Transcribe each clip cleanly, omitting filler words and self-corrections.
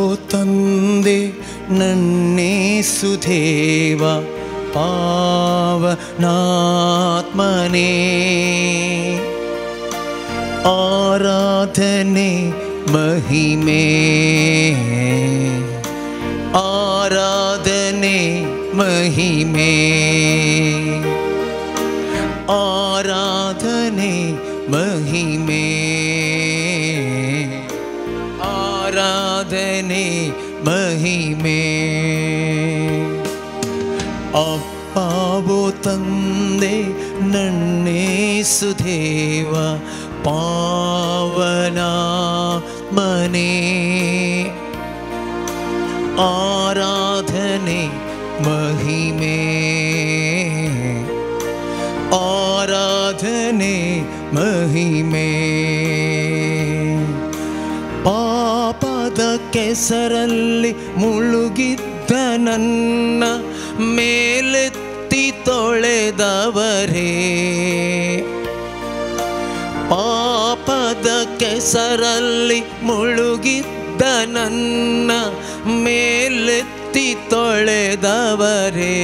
ಅಪ್ಪಾವೋ ತಂದೆ ನನ್ನೇಸುದೇವ ಪಾವನಾತ್ಮನೇ, ಆರಾಧನೆ ಮಹಿಮೆ, ಆರಾಧನೆ ಮಹಿಮೆ, ಆರಾಧನೆ ಮಹಿಮೆ, ಆರಾಧನೆ ಮಹಿಮೆ. ಅಪ್ಪಾವೋ ತಂದೆ ನನ್ನೇಸುದೇವ ಪಾವನಾತ್ಮನೇ, ಆರಾಧನೆ ಮಹಿಮೆ, ಆರಾಧನೆ ಮಹಿಮೆ. ಪಾಪದ ಕೆಸರಲ್ಲಿ ಮುಳುಗಿದ್ದ ನನ್ನ ಮೇಲೆತ್ತಿ ತೊಳೆದವರೇ, ಪಾಪದ ಕೆಸರಲ್ಲಿ ಮುಳುಗಿದ್ದ ನನ್ನ ಮೇಲೆತ್ತಿ ತೊಳೆದವರೇ,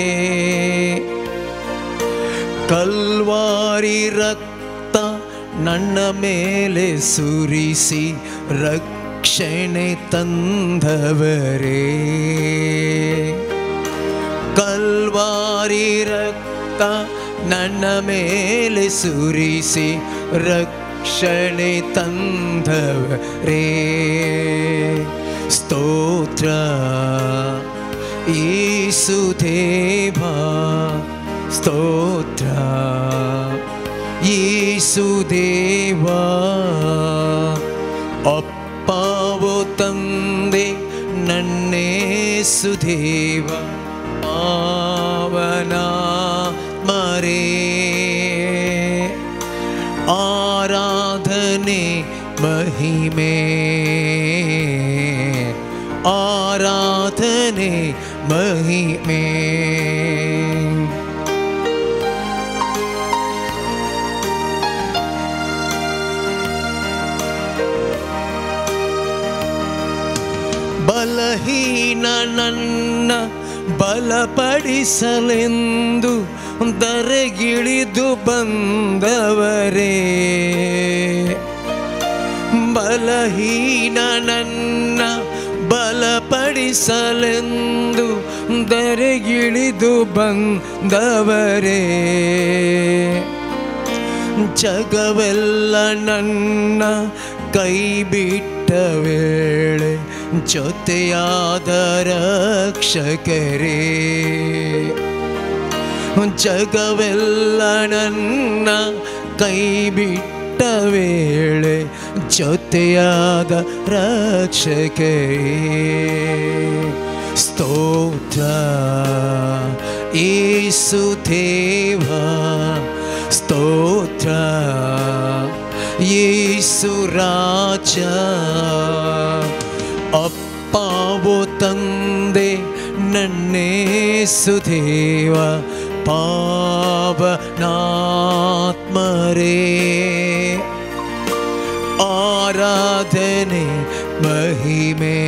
ಕಲ್ವಾರಿ ರಕ್ತ ನನ್ನ ಮೇಲೆ ಸುರಿಸಿ ರಕ್ಷಣೆ ತಂದವರೇ, ಕಲ್ವಾರಿ ರಕ್ತ ನನ್ನ ಮೇಲೆ ಸುರಿಸಿ ರಕ್ಷಣೆ ತಂದವರೇ. ಸ್ತೋತ್ರ ಯೇಸುದೇವ, ಸ್ತೋತ್ರ ಯೇಸುದೇವ. ಅಪ್ಪಾವೋ ತಂದೆ ನನ್ನೇಸುದೇವ ಪಾವನಾತ್ಮರೇ, ಆರಾಧನೆ ಮಹಿಮೆ, ಆರಾಧನೆ ಮಹಿಮೆ. ಬಲಹೀನ ನನ್ನ ಬಲಪಡಿಸಲೆಂದು ಧರೆಗಿಳಿದು ಬಂದವರೇ, ಬಲಹೀನ ನನ್ನ ಬಲಪಡಿಸಲೆಂದು ಧರೆಗಿಳಿದು ಬಂದವರೇ, ಜಗವೆಲ್ಲ ನನ್ನ ಕೈ ಬಿಟ್ಟ ವೇಳೆ ಜೊತೆಯಾದ ರಕ್ಷಕರೇ, ಜಗವೆಲ್ಲ ನನ್ನ ಕೈ ಬಿಟ್ಟ ವೇಳೆ ಜೊತೆಯಾದ ರಕ್ಷಕರೇ. ಸ್ತೋತ್ರ ಯೇಸುದೇವ, ಸ್ತೋತ್ರ ಯೇಸು ರಾಜ. ಅಪ್ಪಾವೋ ತಂದೆ ನನ್ನೇಸುದೇವ ಪಾವನಾತ್ಮರೇ, ಆರಾಧನೆ ಮಹಿಮೆ,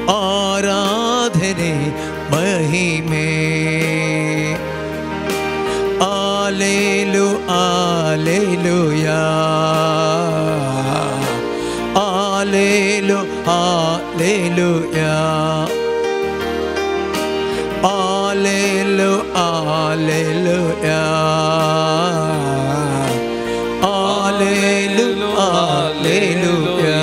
ಆರಾಧನೆ ಮಹಿಮೆ. ಆಲೇಲು ಆಲೇಲುಯಾ, ಆಲೇಲು ಆಲೇಲುಯಾ, ಆಲೇಲು ಆಲೇಲುಯಾ, ಆಲೇಲು ಆಲೇಲುಯಾ,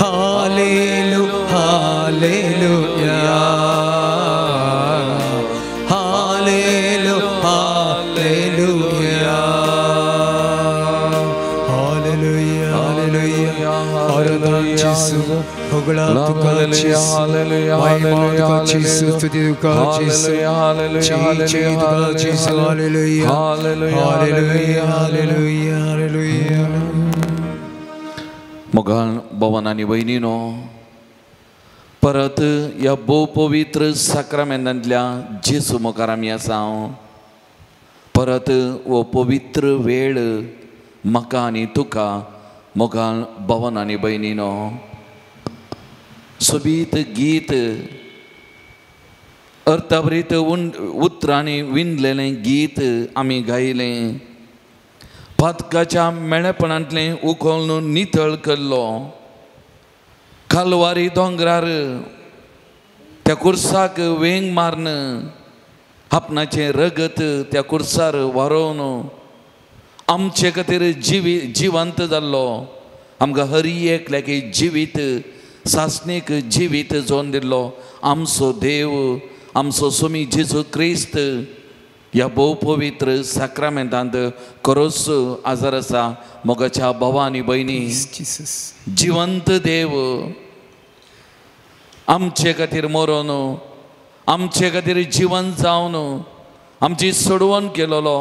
ಹಾಲೇಲು ಹಾಲೇಲುಯಾ, ಹಾಲೇಲು ಹಾಲೇಲುಯಾ. Hallelujah, hallelujah. ಆರಾಧನಾ ಜೇಸು, ಹೊಗಳಾತುಕಾ ಜೇಸು, ಮಹಿಮಾತುಕಾ ಜೇಸು, ಸ್ತುತಿದುಕಾ ಜೇಸು, ಜಯ ಜೇಸು. Hallelujah, hallelujah, hallelujah, hallelujah. मोगाळ भवन आनी भयणीनो, परत ह्या भोव पवित्र साक्रामेंतांतल्या जेजू मुखार आमी आसा. परत हो पवित्र वेळ म्हाका आनी तुका मोगाळ भवन आनी भयणीनो, सोबीत गीत, अर्थाभरीत उतरांनी विणलेलें गीत आमी गायलें. पातकाच्या मेळेपणांतलें उखलून नितळ केल्लो कालवारी दोंगरार त्या कुर्साक वेंग मारून आपणाचें रगत त्या कुर्सार वारोवन आमचे खातीर जिवंत जाल्लो, आमकां हरी एकल्याक जिवीत सासणीक जिवीत जोन दिल्लो आमचो देव, आमचो स्वामी जेजू क्रिस्त ह्या भोव पवित्र साक्रामेंतांत खरोच आजार आसा. मोगाच्या भावा आनी भयणी, जिवंत देव आमचे खातीर मरोन, आमचे खातीर जिवन जावन आमची सोडवण केलोलो,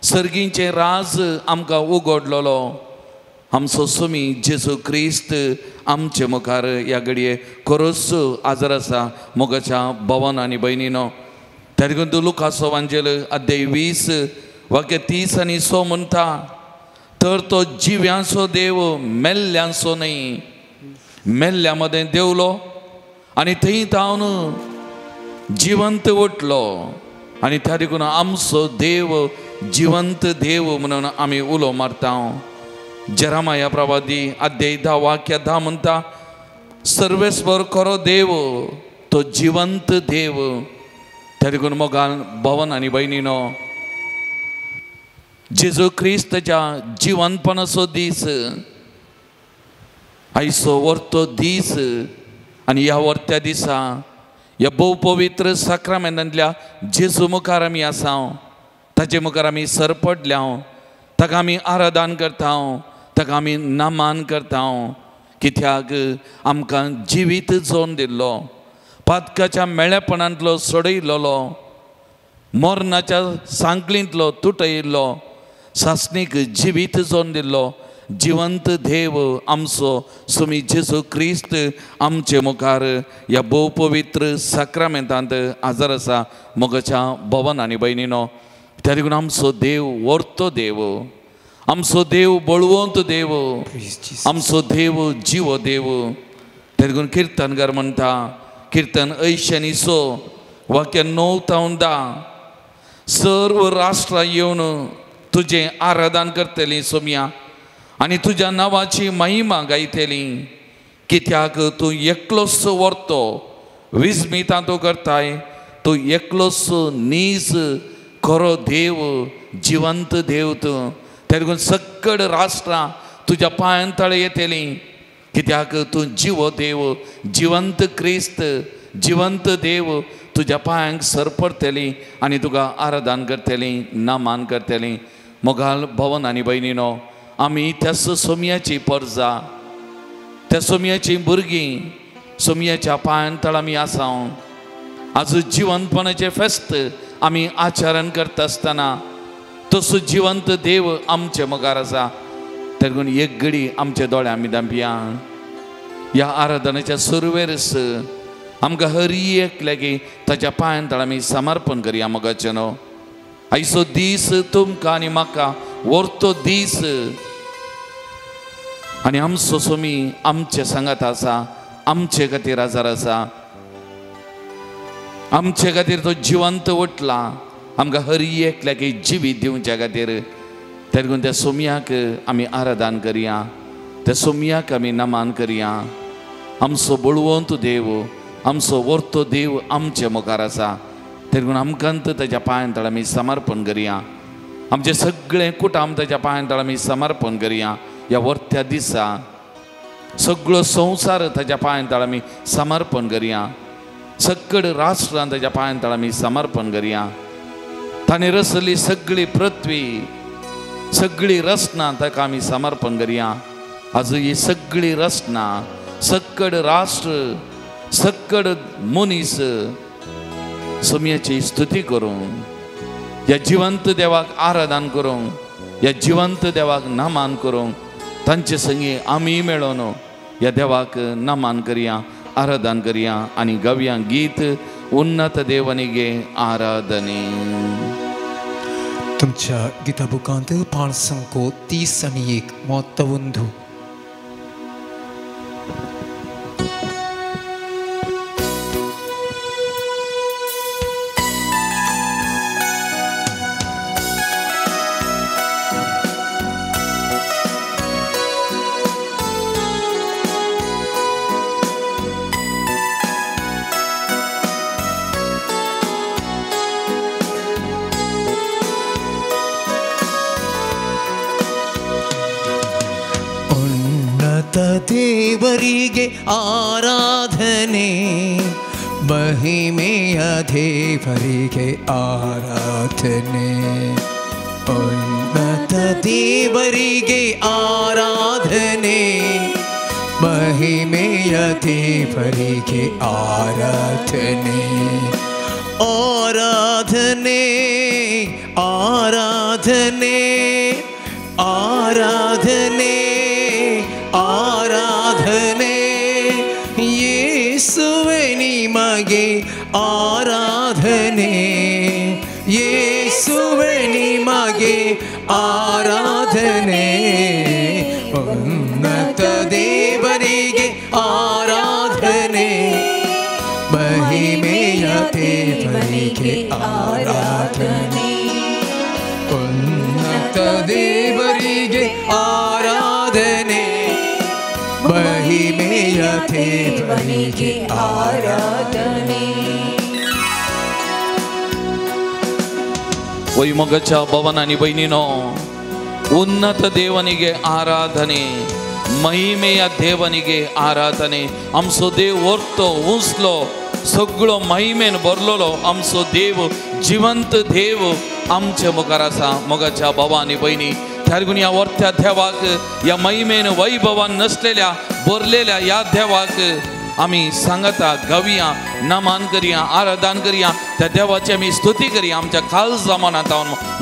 सर्गींचें राज आमकां उगडलोलो आमचो स्वामी जेजू क्रिस्त आमचे मुखार ह्या घडये खरोच आजार आसा. मोगाच्या भवन आनी भयणीनो, त्या देखून तूं लुकासो वांजेल अध्याय 20 वाक्य 30 आनी 6 म्हणटा, तर तो जिव्यांचो देव मेल्ल्यांचो न्हय, मेल्ल्या मदें देवलो आनी थंय तावन जिवंत उठलो. आनी त्या देखून आमचो देव जिवंत देव म्हणून आमी उलो मारता. जेरामाया प्रवादी अध्याय 10 वाक्य 10 म्हणटा, सर्वेस्पर खरो देव तो जिवंत देव. त्या देखून मोगान भवन आनी भयणीनो, जेजू क्रिस्ताच्या जिवंतपणाचो दीस आयचो वर्तो दीस, आनी ह्या वर्त्या दिसा ह्या भोव पवित्र साक्रामेंतांतल्या जेजू मुखार आमी आसा, ताचे मुखार आमी सरपडल्या, ताका आमी आराधन करता, ताका आमी नमान करता. कित्याक आमकां जिवीत जोन दिल्लो, पातकाच्या मेळेपणांतलो सोडयलोलो, मरणाच्या सांकळींतलो तुटयिल्लो, सासणीक जिवीत जोन दिल्लो जिवंत देव आमचो स्वामी जेजू क्रिस्त आमचे मुखार ह्या भोव पवित्र साक्रामेंतांत आजार आसा. मोगाच्या भवन आनी भयणीनो, त्या देखून आमचो देव वर्तो देव, आमचो देव बळवंत देव, आमचो देव जिवो देव. त्या देखून किर्तनकार म्हणटा, किर्तन 80 वाक्य 9 ते 10, सर्व राष्ट्रां येवन तुजें आराधन करतलीं सोम्या आनी तुज्या नांवाची महिमा गायतली. कित्याक तूं एकलोच वर्तो विस्मितां तूं करताय, तूं एकलोच नीज खरो देव, जिवंत देव तूं. त्या देखून सकड राष्ट्रां तुज्या पांयां तळे येतलीं, कित्याक तूं जिवो देव, जिवंत क्रिस्त, जिवंत देव तुज्या पांयांक सरपडटली आनी तुका आराधन करतली, नमान करतली. मोगाल भवन आनी भयणीनो, आमी त्या सोमयाची परजा, त्या सोमयाची भुरगीं, सोमयाच्या पांयां तळ आमी आसा. आज जिवंतपणाचें फेस्त आमी आचरण करता आसतना तसो जिवंत देव आमचे मुखार आसा. देखून एक घडी आमचे दोळे आमी धांपया. ह्या आराधनेच्या सुरवेरच आमकां हरी एकल्याकी ताच्या पांयां तळ आमी समर्पण करया. मोगाचें न्हू, आयचो दीस तुमकां आनी म्हाका वर्तो दीस, आनी आमचो स्वामी आमचे सांगात आसा, आमचे खातीर आजार आसा, आमचे खातीर तो जिवंत उठला, आमकां हरी एकल्याक जिवीत दिवच्या खातीर. देखून त्या सोमयाक आमी आराधन करया, त्या सोमयाक आमी नमान करया. आमचो बळवंत देव, आमचो वर्तो देव आमचे मुखार आसा. देखून आमकां ताच्या पांयां तळ आमी समर्पण करया, आमचें सगळें कुटुंब ताच्या पांयां तळ आमी समर्पण करया. ह्या वर्त्या दिसा सगळो संवसार ताच्या पांयां तळ आमी समर्पण करया, सकड राष्ट्रां ताच्या पांयां तळ आमी समर्पण करया. ताणें रचली सगळी पृथ्वी, सगळी रचना ताका आमी समर्पण करया. आज ही सगळी रचना, सकड राष्ट्र, सकड मनीस सोमयाची स्तुती करूंक, ह्या जिवंत देवाक आराधन करूंक, ह्या जिवंत देवाक नमान करूंक, तांचे संगी आमी मेळोन ह्या देवाक नमान करया, आराधन करया आनी गावया गीत उन्नत देवानी गे आराधने. तुमच्या गीता बुकांत 5 30 आनी 1 मोत्तवंधू. ದೇವರಿಗೆ ಆರಾಧನೆ, ಮಹಿಮೆಯ ದೇವರಿಗೆ ಆರಾಧನೆ, ಉನ್ನತ ದೇವರಿಗೆ ಆರಾಧನೆ, ಮಹಿಮೆಯ ದೇವರಿಗೆ ಆರಾಧನೆ, ಆರಾಧನೆ ಆರಾಧನೆ ಆರಾಧನೆ ಆರಾಧನೆ, ಯೇಸುವೆ ನಿಮಗೆ ಆರಾಧನೆ, ಯೇಸುವೆ ನಿಮಗೆ ಆರಾಧನೆ, ಉನ್ನತ ದೇವರಿಗೆ ಆರಾಧನೆ, ಮಹಿಮೆಯ ದೇವರಿಗೆ ಆರಾಧನೆ, ಉನ್ನತ ದೇವರಿಗೆ ಆರಾಧನೆ, ಮಹಿಮೆಯ ದೇವರಿಗೆ ಆರಾಧನೆ. वैमोगाच्या भवन आनी भयणीनो, उन्नत देवनिगे आराधने, महिमेया देवनिगे आराधने. आमचो देव व्हरतो उंचलो, सगळो महिमेन भरलेलो आमचो देव, जिवंत देव आमचे मुखार आसा. मोगाच्या भावा आनी भयणी, त्या लागून ह्या व्हरत्या देवाक, ह्या महिमेन वैभवान नसलेल्या भरलेल्या ह्या देवाक आमी सांगता, गावया, नमान करया, आराधन करया, त्या देवाची आमी स्तुती करया आमच्या खास जमानांत.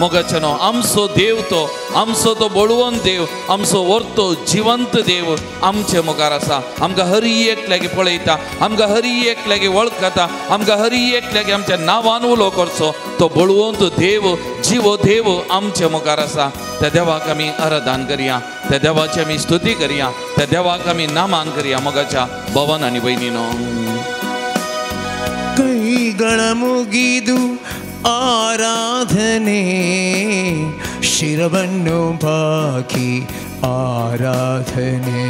मोगाचें न्हू, आमचो देव तो, आमचो तो बळवंत देव, आमचो व्हरतो जिवंत देव आमचे मुखार आसा. आमकां हरी एकल्याक पळयता, आमकां हरी एकल्याक वळखता, आमकां हरी एकल्याक आमच्या नांवान उलो करचो तो बळवंत देव, जिवो देव आमचे मुखार आसा. त्या देवाक आमी आराधन करया, त्या देवाची आमी स्तुती करया, त्या देवाक आमी नामान करया. मोगाच्या भवन आनी भयणीनो, ಕೈಗಳ ಮುಗಿದು ಆರಾಧನೆ, ಶಿರವನ್ನು ಬಾಕಿ ಆರಾಧನೆ,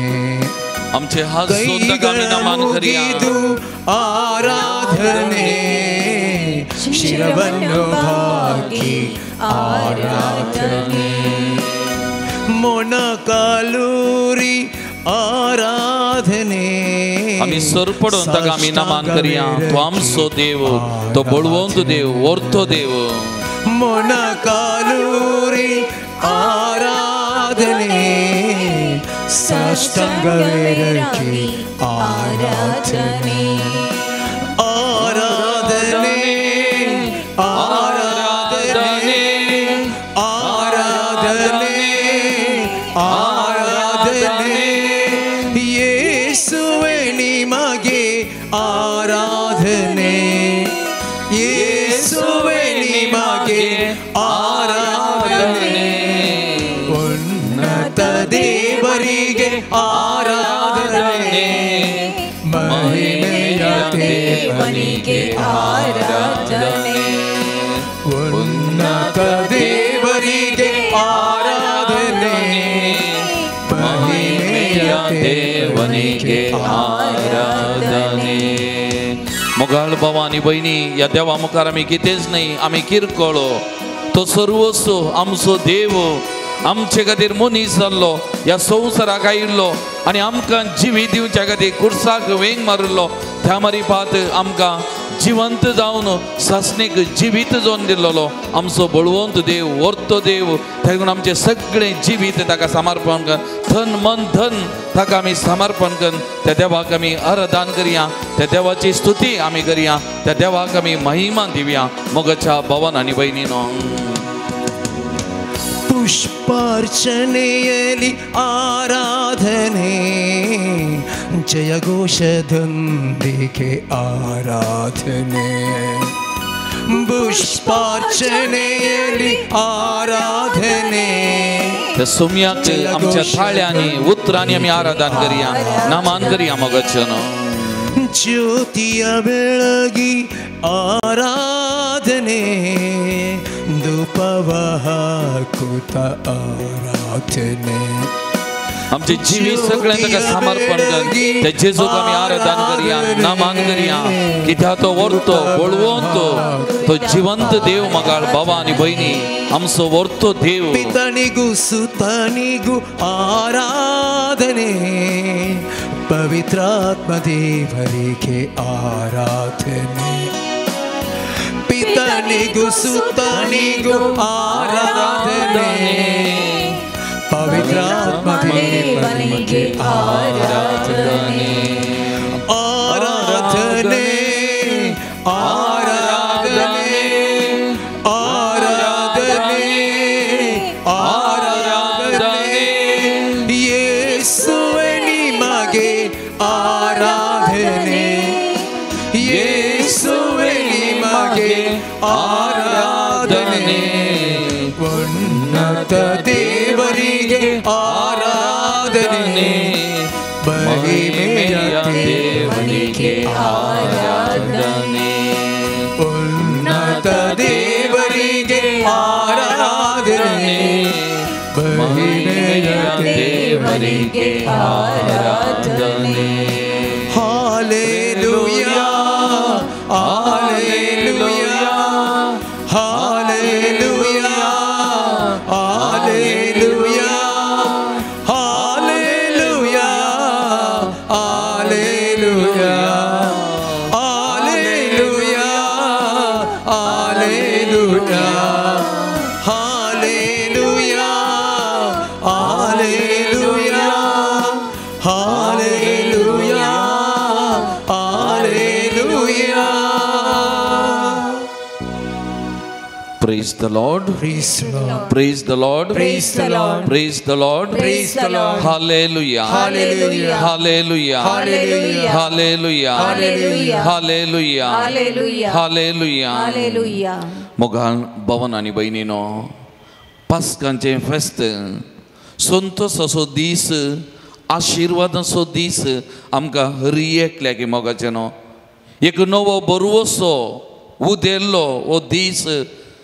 आमचे हात ಕೈಗಳ ಮುಗಿದು ಆರಾಧನೆ, ಶಿರವನ್ನು ಬಾಕಿ ಆರಾಧನೆ, ಮೊಣಕಾಲೂರಿ आराधने, आमी सरपडून ताका आमी नमान करया. तो आमचो देव, तो बळवंत देव, व्हरतो देव. ಮೊಣಕಾಲೂರಿ ಆರಾಧನೆ, ಸಾಷ್ಟಾಂಗವೆರಗಿ ಆರಾಧನೆ, ಆರಾಧನೆ ಆರಾಧನೆ ಆರಾಧನೆ ಆರಾಧನೆ, ಯೇಸುವೆ ನಿಮಗೆ ಆರಾಧನೆ, ಯೇಸುವೆ ನಿಮಗೆ ಆರಾಧನೆ, ಉನ್ನತ ದೇವರಿಗೆ ಆರಾಧನೆ, ಮಹಿಮೆಯ ದೇವನಿಗೆ ಆರಾಧನೆ, ಉನ್ನತ ದೇವರಿಗೆ ಆರಾಧನೆ, ಮಹಿಮೆಯ देवनिगे आराधने. मोगाळ भाव आनी भयणी, ह्या देवा मुखार आमी कितेंच न्हय, आमी किरकोळो. तो सर्वस्व आमचो देव आमचे खातीर मनीस जाल्लो, ह्या संवसाराक आयिल्लो आनी आमकां जिवीत दिवच्या खातीर कुर्साक वेंग मारिल्लो. त्या मारिपात आमकां जिवंत जावन सासणीक जिवीत जावन दिल्लो आमचो बळवंत देव, व्हरतो देव. ताका लागून आमचें सगळें जिवीत ताका समर्पण कर, धन मन धन ताका आमी समर्पण कर. त्या देवाक आमी आराधन करया, त्या देवाची स्तुती आमी करया, त्या देवाक आमी महिमा दिवया. मोगाच्या भवन आनी भयणीनो, ಪುಷ್ಪಾರ್ಚನೆಯಲ್ಲಿ ಆರಾಧನೆ, ಜಯಘೋಷದೊಂದಿಗೆ ಆರಾಧನೆ, ಪುಷ್ಪಾರ್ಚನೆಯಲ್ಲಿ ಆರಾಧನೆ, सोम्याक आमच्या थाळ्यांनी उतरांनी आमी आराधन करया, नामान करया. मोगाचें न्हू, ಜ್ಯೋತಿಯ ಬೆಳಗಿ ಆರಾಧನೆ, ಧೂಪವ ಹಾಕುತ್ತ ಆರಾಧನೆ, आमचे जिवीत सगळें ताका समर्पण कर. त्या जेजूक आमी आराधन करया, नामान करया, कित्याक तो व्हरतो बळवंत, तो जिवंत देव. मगाळ बाबा आनी भयणी, आमचो व्हरतो देव. ಪಿತನಿಗೂ ಸುತನಿಗೂ ಆರಾಧನೆ, ಪವಿತ್ರಾತ್ಮ ದೇವರಿಗೆ ಆರಾಧನೆ. ಪಿತನಿಗೂ ಸುತನಿಗೂ ಆರಾಧನೆ, ಪವಿತ್ರಾತ್ಮ ದೇವರಿಗೆ ಆರಾಧನೆ. ಆರಾಧನೆ ಆರಾಧನೆ ಆರಾಧನೆ ಆರಾಧನೆ, ಯೇಸುವೆ ನಿಮಗೆ ಆರಾಧನೆ, ಯೇಸುವೆ ನಿಮಗೆ ಆರಾಧನೆ. ಉನ್ನತ ದೇವರಿಗೆ ಆರಾಧನೆ, ಮಹಿಮೆಯ ದೇವರಿಗೆ ಆರಾಧನೆ. ಉನ್ನತ ದೇವರಿಗೆ ಆರಾಧನೆ, ಮಹಿಮೆಯ ದೇವರಿಗೆ ಆರಾಧನೆ. Hallelujah, hallelujah, hallelujah, hallelujah, hallelujah, hallelujah, hallelujah, hallelujah, hallelujah, hallelujah, hallelujah, hallelujah. Praise the Lord. Praise the Lord. Praise the Lord. Praise the Lord. Praise the Lord. Praise the Lord. Hallelujah. Hallelujah. Hallelujah. Hallelujah. Hallelujah. Hallelujah. Hallelujah. Hallelujah. Hallelujah. Hallelujah. मोगाळ भवन आनी भयणीनो, पास्कांचें फेस्त, संतोसाचो दीस, आशिर्वादाचो दीस आमकां हर एकल्याक मोगाचें न्हू. एक नवो बरवसो उदेल्लो हो दीस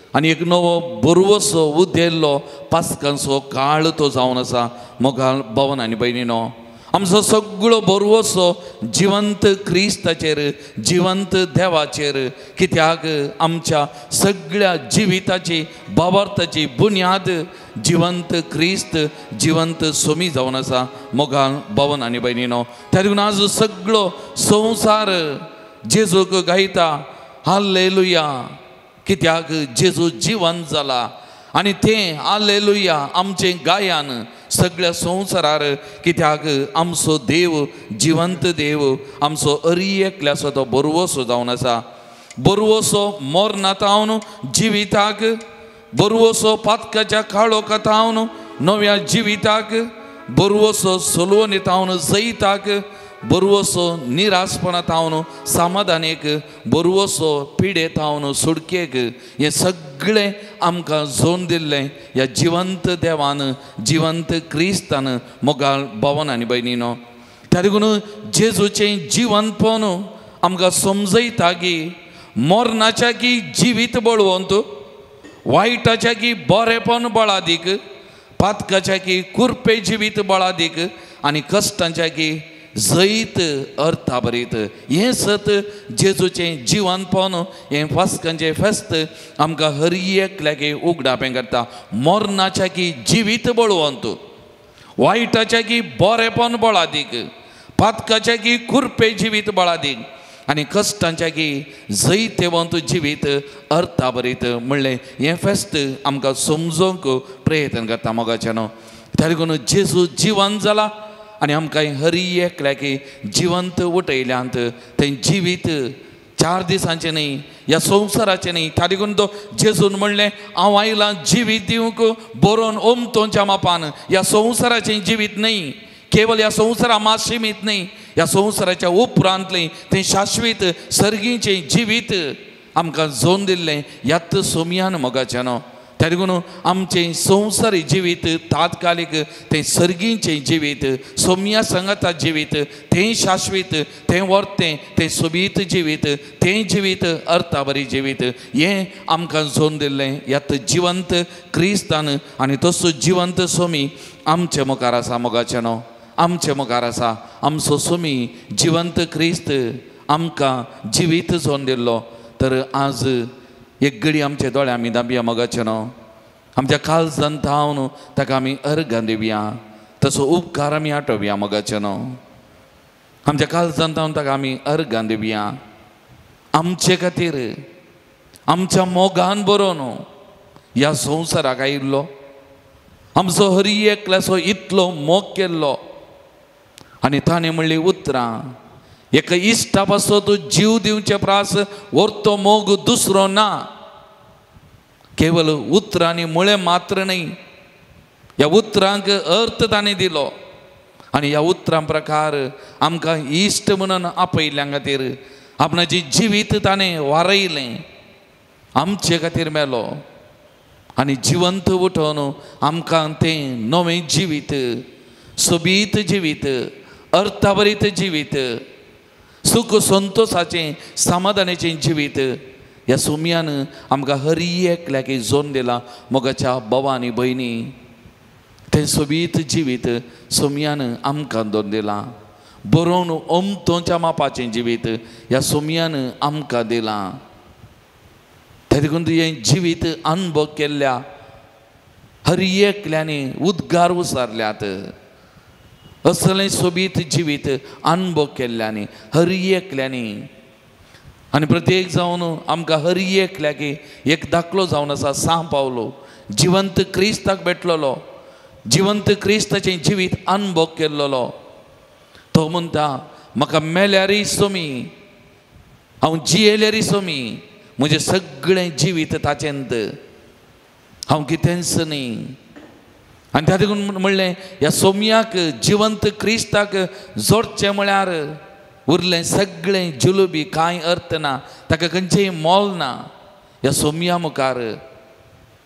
आनी एक नवो बरवसो उदेल्लो पास्कांचो काळ तो जावन आसा. मोगाळ भवन आनी भयणीनो, आमचो सगळो बरवसो जिवंत क्रिस्ताचेर, जिवंत देवाचेर, कित्याक आमच्या सगळ्या जिविताची भावार्थाची बुन्याद जिवंत क्रिस्त, जिवंत सोमी जावन आसा. मोगाळ भवन आनी भयणीनो, त्या देखून आज सगळो संवसार जेजूक गायता हालेलुया, कित्याक जेजू जिवंत जाला आनी तें हालेलुया आमचें गायन सगळ्या संवसारार, कित्याक आमचो देव जिवंत देव, आमचो अरी एकल्याचो तो बरवसो जावन आसा. बरवसो मरणांत जिविताक, बरवसो पातकाच्या काळोखांत नव्या जिविताक, बरवसो सोलवणींत जैताक, बरवसो निराशपणांत समाधानेक, बरवसो पिडेंत सुडकेक, हें सगळें आमकां जोन दिल्लें ह्या जिवंत देवान, जिवंत क्रिस्तान. मोगाळ भवन आनी भयणीनो, त्या देखून जेजूचें जिवंतपण आमकां समजयता की मरणाच्या की जिवीत बळवंत, वायटाच्या की बरेपण बळादीक, पातकाच्या की कुरपे जिवीत बळादीक आनी कश्टांच्या की जैत अर्थाभरीत. हें सत जेजूचें जिवनपण, हें पास्कांचें फेस्त आमकां हर एकल्याक उगडापें करता. मरणाच्या की जिवीत बळवंत, वायटाच्या की बरेपण बळादीक, पातकाच्या की कुरपे जिवीत बळादीक आनी कश्टांच्या की जैतेवंत जिवीत अर्थाभरीत म्हणलें हें फेस्त आमकां समजोवंक प्रयत्न करता. मोगाचें न्हू, त्या देखून जेजू जिवंत जाला आनी आमकां हर एकल्याक जिवंत उठयल्यांत. तें जिवीत 4 दिसांचें न्ही, ह्या संवसाराचें न्ही. त्या देखून तो जेजून म्हणलें, हांव आयलां जिवीत दिवंक बरोवन ओमतोंच्या मापान. ह्या संवसाराचें जिवीत न्ही, केवल ह्या संवसारा मात सीमीत न्ही, ह्या संवसाराच्या उपरांतलें तें शाश्वीत सर्गीचें जिवीत आमकां जोन दिल्लें ह्याच सोमयान मोगाचें न्हू. त्या देखून आमचें संवसारी जिवीत तात्कालीक तें सर्गींचें जिवीत सोम्या संगता जिवीत तें शाश्वीत तें वर्तें तें सोबीत जिवीत तें जिवीत अर्थाबरी जिवीत हें आमकां जोन दिल्लें ह्यात जिवंत क्रिस्तान आनी तसो जिवंत सोमी आमचे मुखार आसा. मोगाचें न्हू आमचे मुखार आसा आमचो सोमी जिवंत क्रिस्त आमकां जिवीत जोन दिल्लो. तर आज एक घडी आमचे दोळे आमी दाबया मोगाचें न्हू आमच्या काळजान थावन ताका आमी अर्गां दिवया तसो उपकार आमी आठोवया मोगाचें न्हू आमच्या काळजान थावन ताका आमी अर्गां दिवया. आमचे खातीर आमच्या मोगान बरोवन ह्या संवसाराक आयिल्लो आमचो हरी एकल्याचो इतलो मोग केल्लो आनी ताणें म्हणली उतरां एका इश्टा पासत जीव दिवचे प्रास वरतो मोग दुसरो ना. केवल उतरांनी मुळे मात्र न्हय ह्या उतरांक अर्थ ताणें दिलो आनी ह्या उतरां प्रकार आमकां इश्ट म्हणून आपयल्ल्या खातीर आपणाचें जिवीत ताणें वारयलें आमचे खातीर मेलो आनी जिवंत उठोवन आमकां तें नवें जिवीत सोबीत जिवीत अर्थाभरीत जिवीत सुख संतोषाचें समाधानाचें जिवीत ह्या सोम्यान आमकां हरी एकल्याक जोन दिला. मोगाच्या भावा आनी भयणी तें सोबीत जिवीत सोम्यान आमकां दोन दिलां बरोवन ओमतोच्या मापाचें जिवीत ह्या सोम्यान आमकां दिलां. ते देखून हें जिवीत अनुभव केल्ल्या हर एकल्यांनी उद्गार उसारल्यात असलें सोबीत जिवीत अनुभव केल्ल्यांनी हर एकल्यांनी आनी प्रत्येक जावन आमकां हर एकल्याक एक दाखलो जावन आसा सांव पावलो जिवंत क्रिस्ताक भेटलेलो जिवंत क्रिस्ताचें जिवीत अनुभव केल्लो. तो म्हणटा म्हाका मेल्यारय सोमी हांव जियेल्यारय सोमी म्हजें सगळें जिवीत ताचेंत हांव कितेंच न्ही. आनी त्या देखून म्हणलें ह्या सोम्याक जिवंत क्रिस्ताक जोडचें म्हळ्यार उरलें सगळें जुलुबी कांय अर्थ ना ताका खंयचेंय मोल ना. ह्या सोम्या मुखार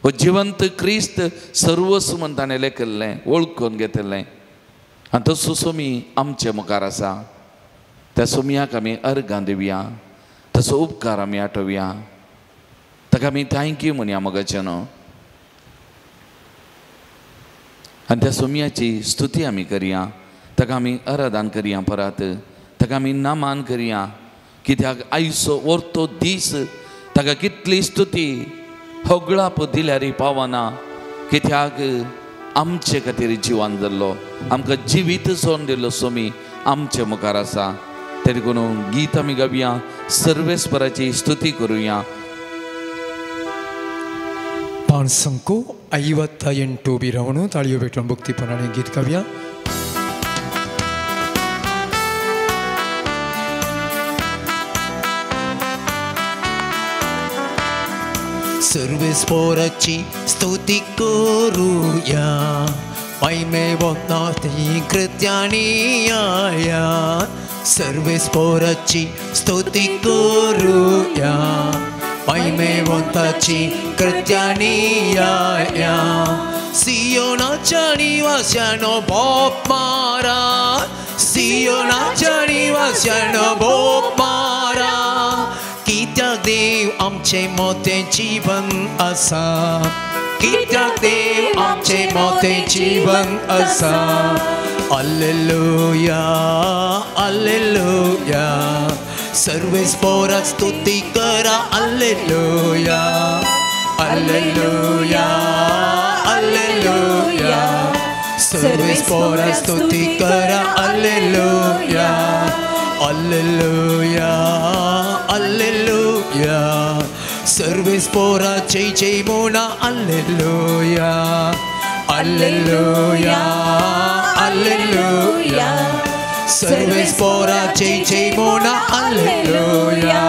हो जिवंत क्रिस्त सर्वस्व म्हण ताणें लेखिल्लें वळखून घेतिल्लें आनी तसो सोमी आमचे मुखार आसा. त्या सोम्याक आमी अर्गां दिवया तसो उपकार आमी आठोवया ताका आमी thank you म्हणया मोगाचें न्हू आनी त्या सोम्याची स्तुती आमी करया ताका आमी आराधन करया परत ताका आमी नामान करया कित्याक आयचो वरतो दीस ताका कितली स्तुती होगळाप दिल्यार पावना कित्याक आमचे खातीर जिवान जाल्लो आमकां जिवीत सोन दिल्लो सोमी आमचे मुखार आसा. ते देखून गीत आमी गावया सर्वेस्पराची स्तुती करुया. 558 ಬಿರವನು ತಾಳಿಯು ಬೆಟ್ಟಣ ಭಕ್ತಿ ಪನಾಣಿ ಗೀತ ಕಾವ್ಯ. सर्वेस्पोराची स्तुती करूया महिमेवनाथी कृत्यानी आया. सर्वेस्पोराची स्तुती करूया महिमेवंताची कृत्यानी आया. सियोनाच्या निवास्यानो बोप मारा सियोनाच्या निवास्यानो बोप मारा. कित्याक देव आमचे मोतें जीवन आसा कित्याक देव आमचे मोतें जीवन आसा. Alleluia alleluia सर्वेस्पोराक स्तुती करा. Alleluia alleluia alleluia सर्वेस्पोराक स्तुती करा. अल्लेलुया अल्लेलुया अल्लेलुया सर्वेस्पोरा जय जय मोना. अल्लेलुया अल्लेलुया अल्लेलुया सर्वेस्पोरा जय जय मोना. अल्लेलुया.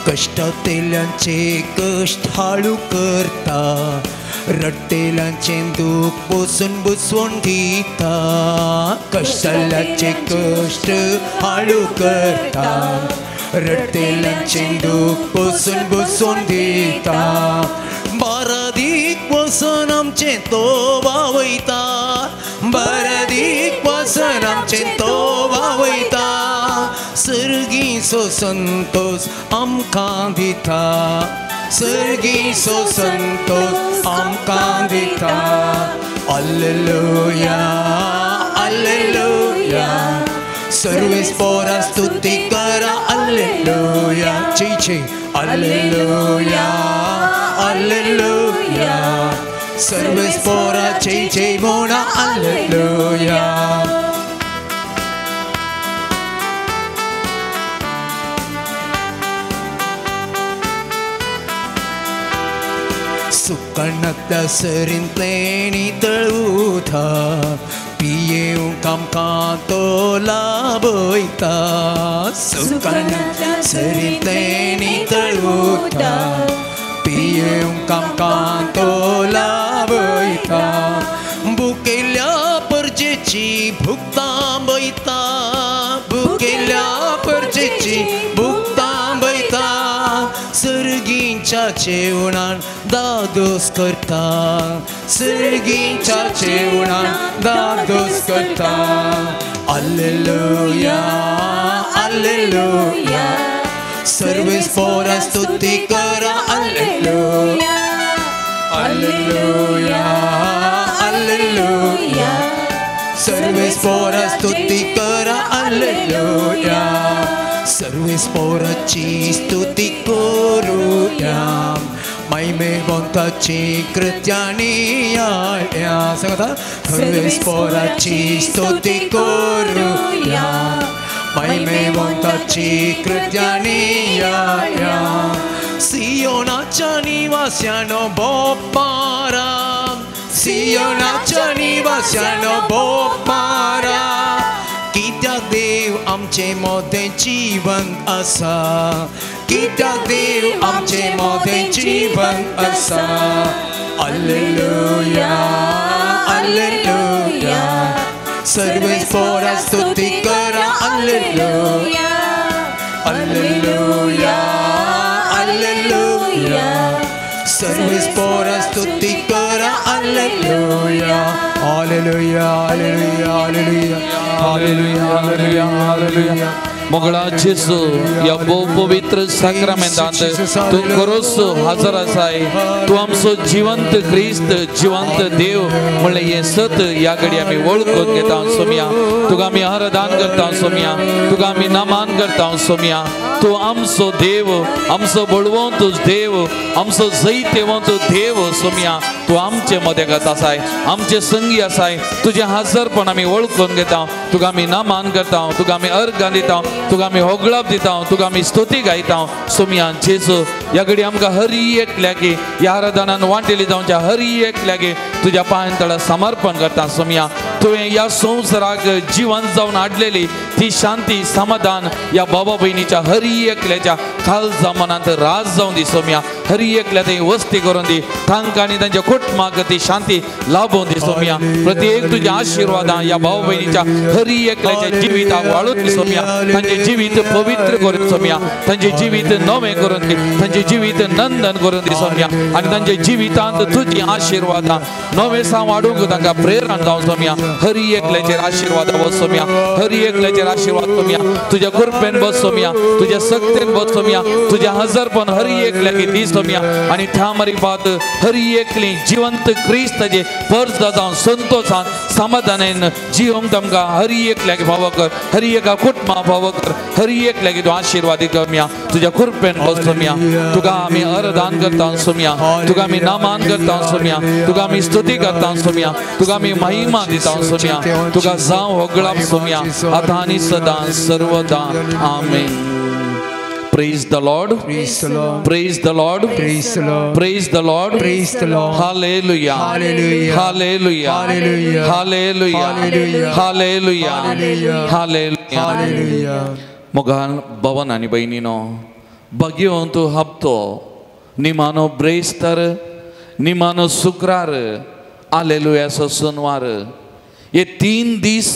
कश्टांतल्यांचे कश्ट हाळू करता रडटेल्यांचें दूख बसून बसवण दिता कश्टांतल्यांचे कश्ट हाळू करता रडटेल्यांचें दूख बसून बसवण दिता बारादीक वसन आमचें तो वावयता बारादीक वसन आमचें तो वावयता सर्गीचो संतोष आमकां दिता सर्गीचो संतोष आमकां दिता हालेलुया हालेलुया सर्वेस पोरा स्तुती करा हालेलुया जय जय हालेलुया हालेलुया सर्वेस पोरा जय जय म्हणा हालेलुया. सुकणांतल्या सरींतलें नितळ उदक पियेवंक आमकां तो लाभयता सुकणांतल्या सरींतलें नितळ उदक पियेवंक आमकां तो लाभयता भुकेल्या परजेची भूक थांबयता भुकेल्या परजेची भूक थांबयता सर्गीच्या जेवणान दादोस करता सर्गीच्या जेवणान दादोस करता हालेलुया हालेलुया सर्वेस पोरा स्तुती करा हालेलुया हालेलुया हालेलुया सर्वेस पोरा स्तुती करा हालेलुया सर्वेस पोराची स्तुती करूया महिमेवंताची कृत्यानी सांगता सर्वेस पोराची स्तुती करूया महिमेवंताची कृत्यानी सियोनाच्या निवास्यानो बोपारा सियोनाच्या निवास्यानो बोपारा कित्याक देव आमचे मोदें जिवंत आसा कित्याक देव आमचे मोदें जिवंत आसा हालेलुया हालेलुया सर्वेस पोरा स्तुती करा हालेलुया हालेलुया हालेलुया सर्वेस पोरा स्तुती करा hallelujah hallelujah hallelujah hallelujah hallelujah hallelujah hallelujah. मोगळा जेजू ह्या भोव पवित्र साक्रामेंतांत तूं खरोच हजर आसाय. तूं आमचो जिवंत क्रिस्त जिवंत देव म्हणलें हें सत ह्या घडी आमी वळखून घेता सोमया. तुका आमी आराधन करता सोमया, तुका आमी नमन करता सोमया. तूं आमचो देव, आमचो बळवंत देव, आमचो जैतेवंत देव सोमया. तूं आमचे मदेगत आसाय, आमचे संगी आसाय. तुजें हजरपण आमी वळखून घेता. तुका आमी नमन करता, तुका आमी अर्घां दिता, तुका आमी होगळप दिता, तुका आमी स्तुती गायता सोमया. जेजू ह्या घडी आमकां हरी एकल्यागे ह्या आराधनान वांटेली जावच्या हरी एकल्यागे तुज्या पांयां तळा समर्पण करता सोमया. तुवें ह्या संवसाराक जिवन जावन हाडलेली ती शांती समाधान ह्या बाबा भयणीच्या हरी एकल्याच्या खालजा मनांत राज जावन दी सोमया. हरी एकल्या थंय वस्ती करून दी, तांकां आनी तांच्या कुटुंबाक ती शांती लाभोवन दी सोमया. प्रत्येक तुज्या आशिर्वादां ह्या भाव भयणीच्या हरी एकल्याच्या जिविताक वाळून दी सोमया. तांचें जिवीत पवित्र करून सोमया, तांचें जिवीत नवें करून दी, तांचें जिवीत नंदन करून दी सोमया. आनी तांच्या जिवितांत तुजी आशिर्वादां नवें सां वाडूंक तांकां प्रेरणा जावन सोमया. हरी एकल्याचेर आशिर्वाद बस सोमया, हरी एकल्याचेर आशिर्वाद सोमया. तुज्या कृपेन बस सोमया, तुज्या सक्तेन बस सोमया, तुज्या हजरपण हरी एकल्याक दी सोमया. आनी त्या मरिपात हरी एकली जिवंत क्रिस्ताचे पर्ज जावन संतोषान समाधानान जिवंक तांकां हरी एकल्याक फावो कर, हरी एका कुटुंबा फावो कर, हरी एकल्याक तूं आशिर्वाद सोमया. तुज्या कृपेन बस सोमया. तुका आमी आराधन करता सोमया, तुका आमी नमन करता सोमया, तुका आमी स्तुती करता सोमया, तुका आमी महिमा दिता सोमया. तुका जावं होगळप सोमया आतां आनी सदां सर्वदा. आमेन. Praise the Lord. Praise the Lord. Praise the Lord. Praise the Lord. Praise the Lord. Praise the Lord. Hallelujah. Hallelujah. Hallelujah. Hallelujah. Hallelujah. Hallelujah. Hallelujah. Hallelujah. Hallelujah. Hallelujah. मोगान भवन आनी भयणीनो, भगवंत हप्तो निमानो ब्रेस्तर निमानो शुक्रार आलेलुयाचो सोनवार हे 3 दीस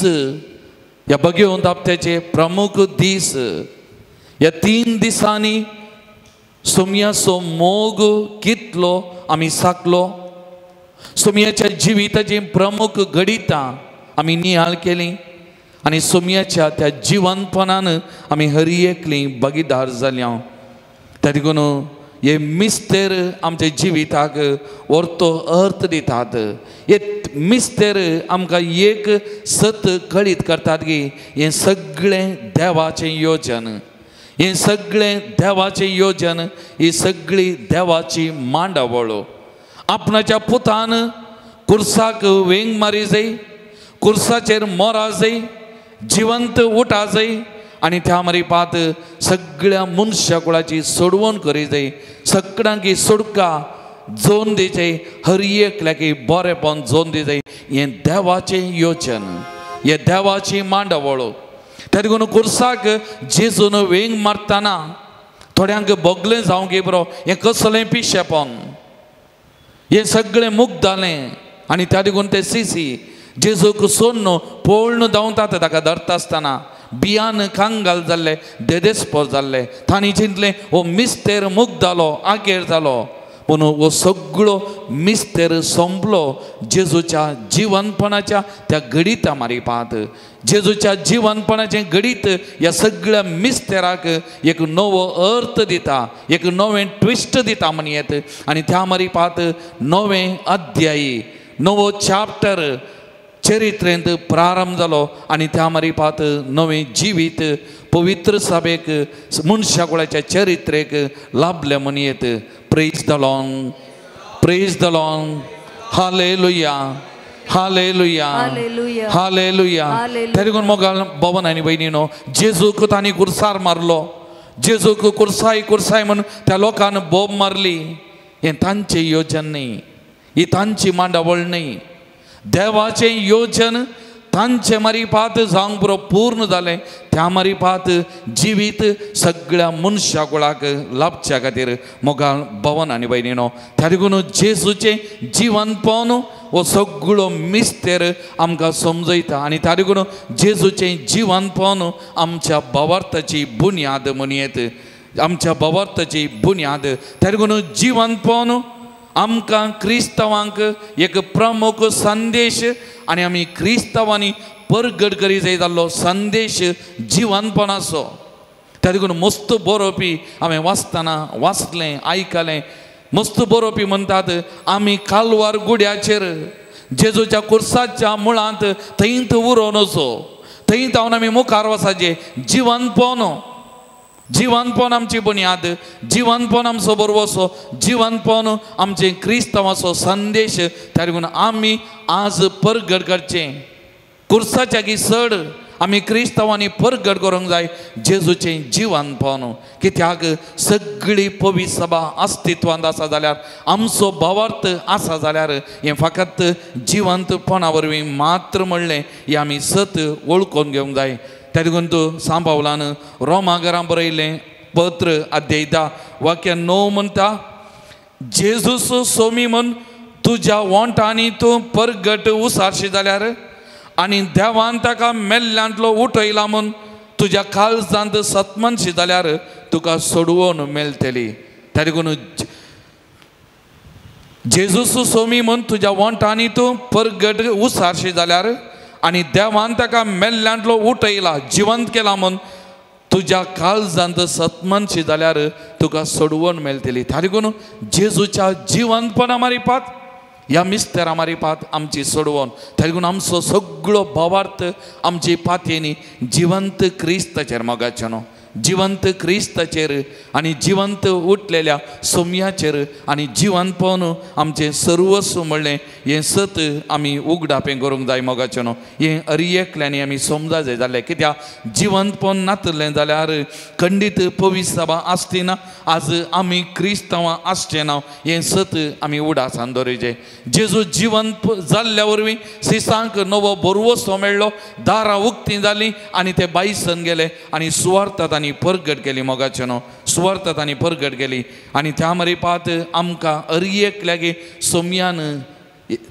ह्या भगवंत हप्त्याचे प्रमुख दीस. ह्या 3 दिसांनी सोम्याचो मोग कितलो आमी साकलो, सोम्याच्या जिविताची प्रमुख घडितां आमी निहाळ केली आनी सोम्याच्या त्या जिवनपणान आमी हरी एकली भागीदार जाल्या. त्या देखून हे मिस्तेर आमच्या जिविताक वर्तो अर्थ दितात. हे मिस्तेर आमकां एक सत कळीत करतात की हें सगळें देवाचें योजन, हें सगळें देवाचें योजन, ही सगळी देवाची मांडावळ. आपणाच्या पुतान कुर्साक वेंग मारी जाय, कुर्साचेर मोरा जाय, जिवंत उठा जाय आनी त्या मारी पात सगळ्या मनशा कुळाची सोडवण करी जाय, सगळ्यांकी सोडका जोन दिचे, हर एकल्याकी बरेपण जोन दिचे. हें देवाचें योजन, हें देवाची मांडावळ. त्या देखून कुर्साक जेजून वेंग मारतना थोड्यांक भोगलें जावंक बरो हें कसलें पिशेपण, हें सगळें मुक्त जालें आनी त्या देखून ते सिसी जेजूक सोडून पळोवन धांवतात. ताका धरता आसतना बियान कांगाल जाल्ले, देदेस्पोर जाल्ले. तांणी चिंतलें हो मिस्तेर मुक्त जालो, आगेर जालो. पूण हो सगळो मिस्तेर सोंपलो जेजूच्या जिवनपणाच्या त्या घडिता मारिपात. जेजूच्या जिवनपणाचें घडीत ह्या सगळ्या मिस्तेराक एक नवो अर्थ दिता, एक नवें ट्विस्ट दिता म्हणयेत आनी त्या मारिपात नवें अध्यायी, नवो चॅप्टर चरित्रेंत प्रारंभ जालो आनी त्या मारिपात नवें जिवीत पवित्र सभेक मनशा कुळाच्या चरित्रेक लाभलें म्हणयेत. Praise the Lord, praise the Lord, hallelujah, hallelujah, hallelujah. तरी देखून मोगाल भवन आनी भयणीनो, जेजूक तांणी कुर्सार मारलो, जेजूक कुर्साय कुर्साय म्हणून त्या लोकान बोब मारली. हें तांचें योजन न्ही, ही तांची मांडावळ न्ही. देवाचें योजन तांचे मारिपात जावंक पुरो पूर्ण जालें. त्या मारिपात जिवीत सगळ्या मनशा कुळाक लाभच्या खातीर मोगाल भवन आनी भयणीनो, त्या देखून जेजूचें जिवनपण हो सगळो मिस्तेर आमकां समजयता आनी त्या देखून जेजूचें जिवनपण आमच्या भावार्थाची बुन्याद म्हणयेत, आमच्या भावार्थाची बुन्याद. त्या देखून जिवनपण आमकां क्रिस्तांवांक एक प्रमुख संदेश आनी आमी क्रिस्तांवांनी परगट करी जाय जाल्लो संदेश जिवनपणाचो. त्या देखून मस्त बरोवपी हांवें वाचतना वाचलें, आयकलें, मस्त बरोवपी म्हणटात आमी कालवार गुड्याचेर जेजूच्या कुर्साच्या मुळांत थंयत उरोवन वचो, थंय धांवन आमी मुखार वचाचें. जिवनपण, जिवनपण आमची बुन्याद, जिवनपण आमचो बरवसो, जिवनपण आमचें क्रिस्तांवाचो संदेश. त्या देखून आमी आज परगट करचें कुर्साच्या की चड आमी क्रिस्तांवांनी परगट करूंक जाय जेजूचें जिवनपण. कित्याक सगळी पवित्र सभा अस्तित्वांत आसा जाल्यार, आमचो भावार्थ आसा जाल्यार हें फकत जिवंतपणा वरवीं मात्र म्हणलें हें आमी सत वळखून घेवंक जाय. त्या देखून तूं सांबावलान रोमा घरां बरयलें पत्र अध्याय 10 वाक्य 9 म्हणटा, जेजूस सोमी म्हण तुज्या वोंटांनी तूं परगट उसारशी जाल्यार आनी देवान ताका मेल्ल्यांतलो उठयला म्हूण तुज्या काळजांत सतमनशी जाल्यार तुका सोडवून मेळटली. त्या देखून जेजूस सोमी म्हूण तुज्या वोंटांनी तूं परगट उसारशी जाल्यार आनी देवान ताका मेल्ल्यांतलो उठयला, जिवंत केला म्हूण तुज्या काळजांत सतमनशी जाल्यार तुका सोडवण मेळटली. त्या देखून जेजूच्या जिवंतपणा मारिपात ह्या मिस्तेरा मारिपात आमची सोडवण. त्या देखून आमचो सगळो भावार्थ आमची पातयेनी जिवंत क्रिस्ताचेर मोगाचें न्हू, जिवंत क्रिस्ताचेर आनी जिवंत उठलेल्या सोम्याचेर आनी जिवंतपण आमचें सर्वस्व म्हणलें हें सत आमी उगडापें करूंक जाय मोगाचें न्हू. हें हर एकल्यांनी आमी समजा जाय जालें. कित्याक जिवंतपण नातलें जाल्यार खंडीत पवित्र सभा आसती ना, आज आमी क्रिस्तांवां आसचें ना. हें सत आमी उडासान दवरिचें. जेजू जिवंत जाल्ल्या वरवीं सिसांक नवो बरवसो मेळ्ळो, दारां उक्तीं जालीं आनी ते बायसन गेले आनी सुवार्थात आनी तांणी परगट केली मोगाचे न्हू, सुवार्थ तांणी परगट केली. आनी त्या मरिपात आमकां हर एकल्यागे सोमयान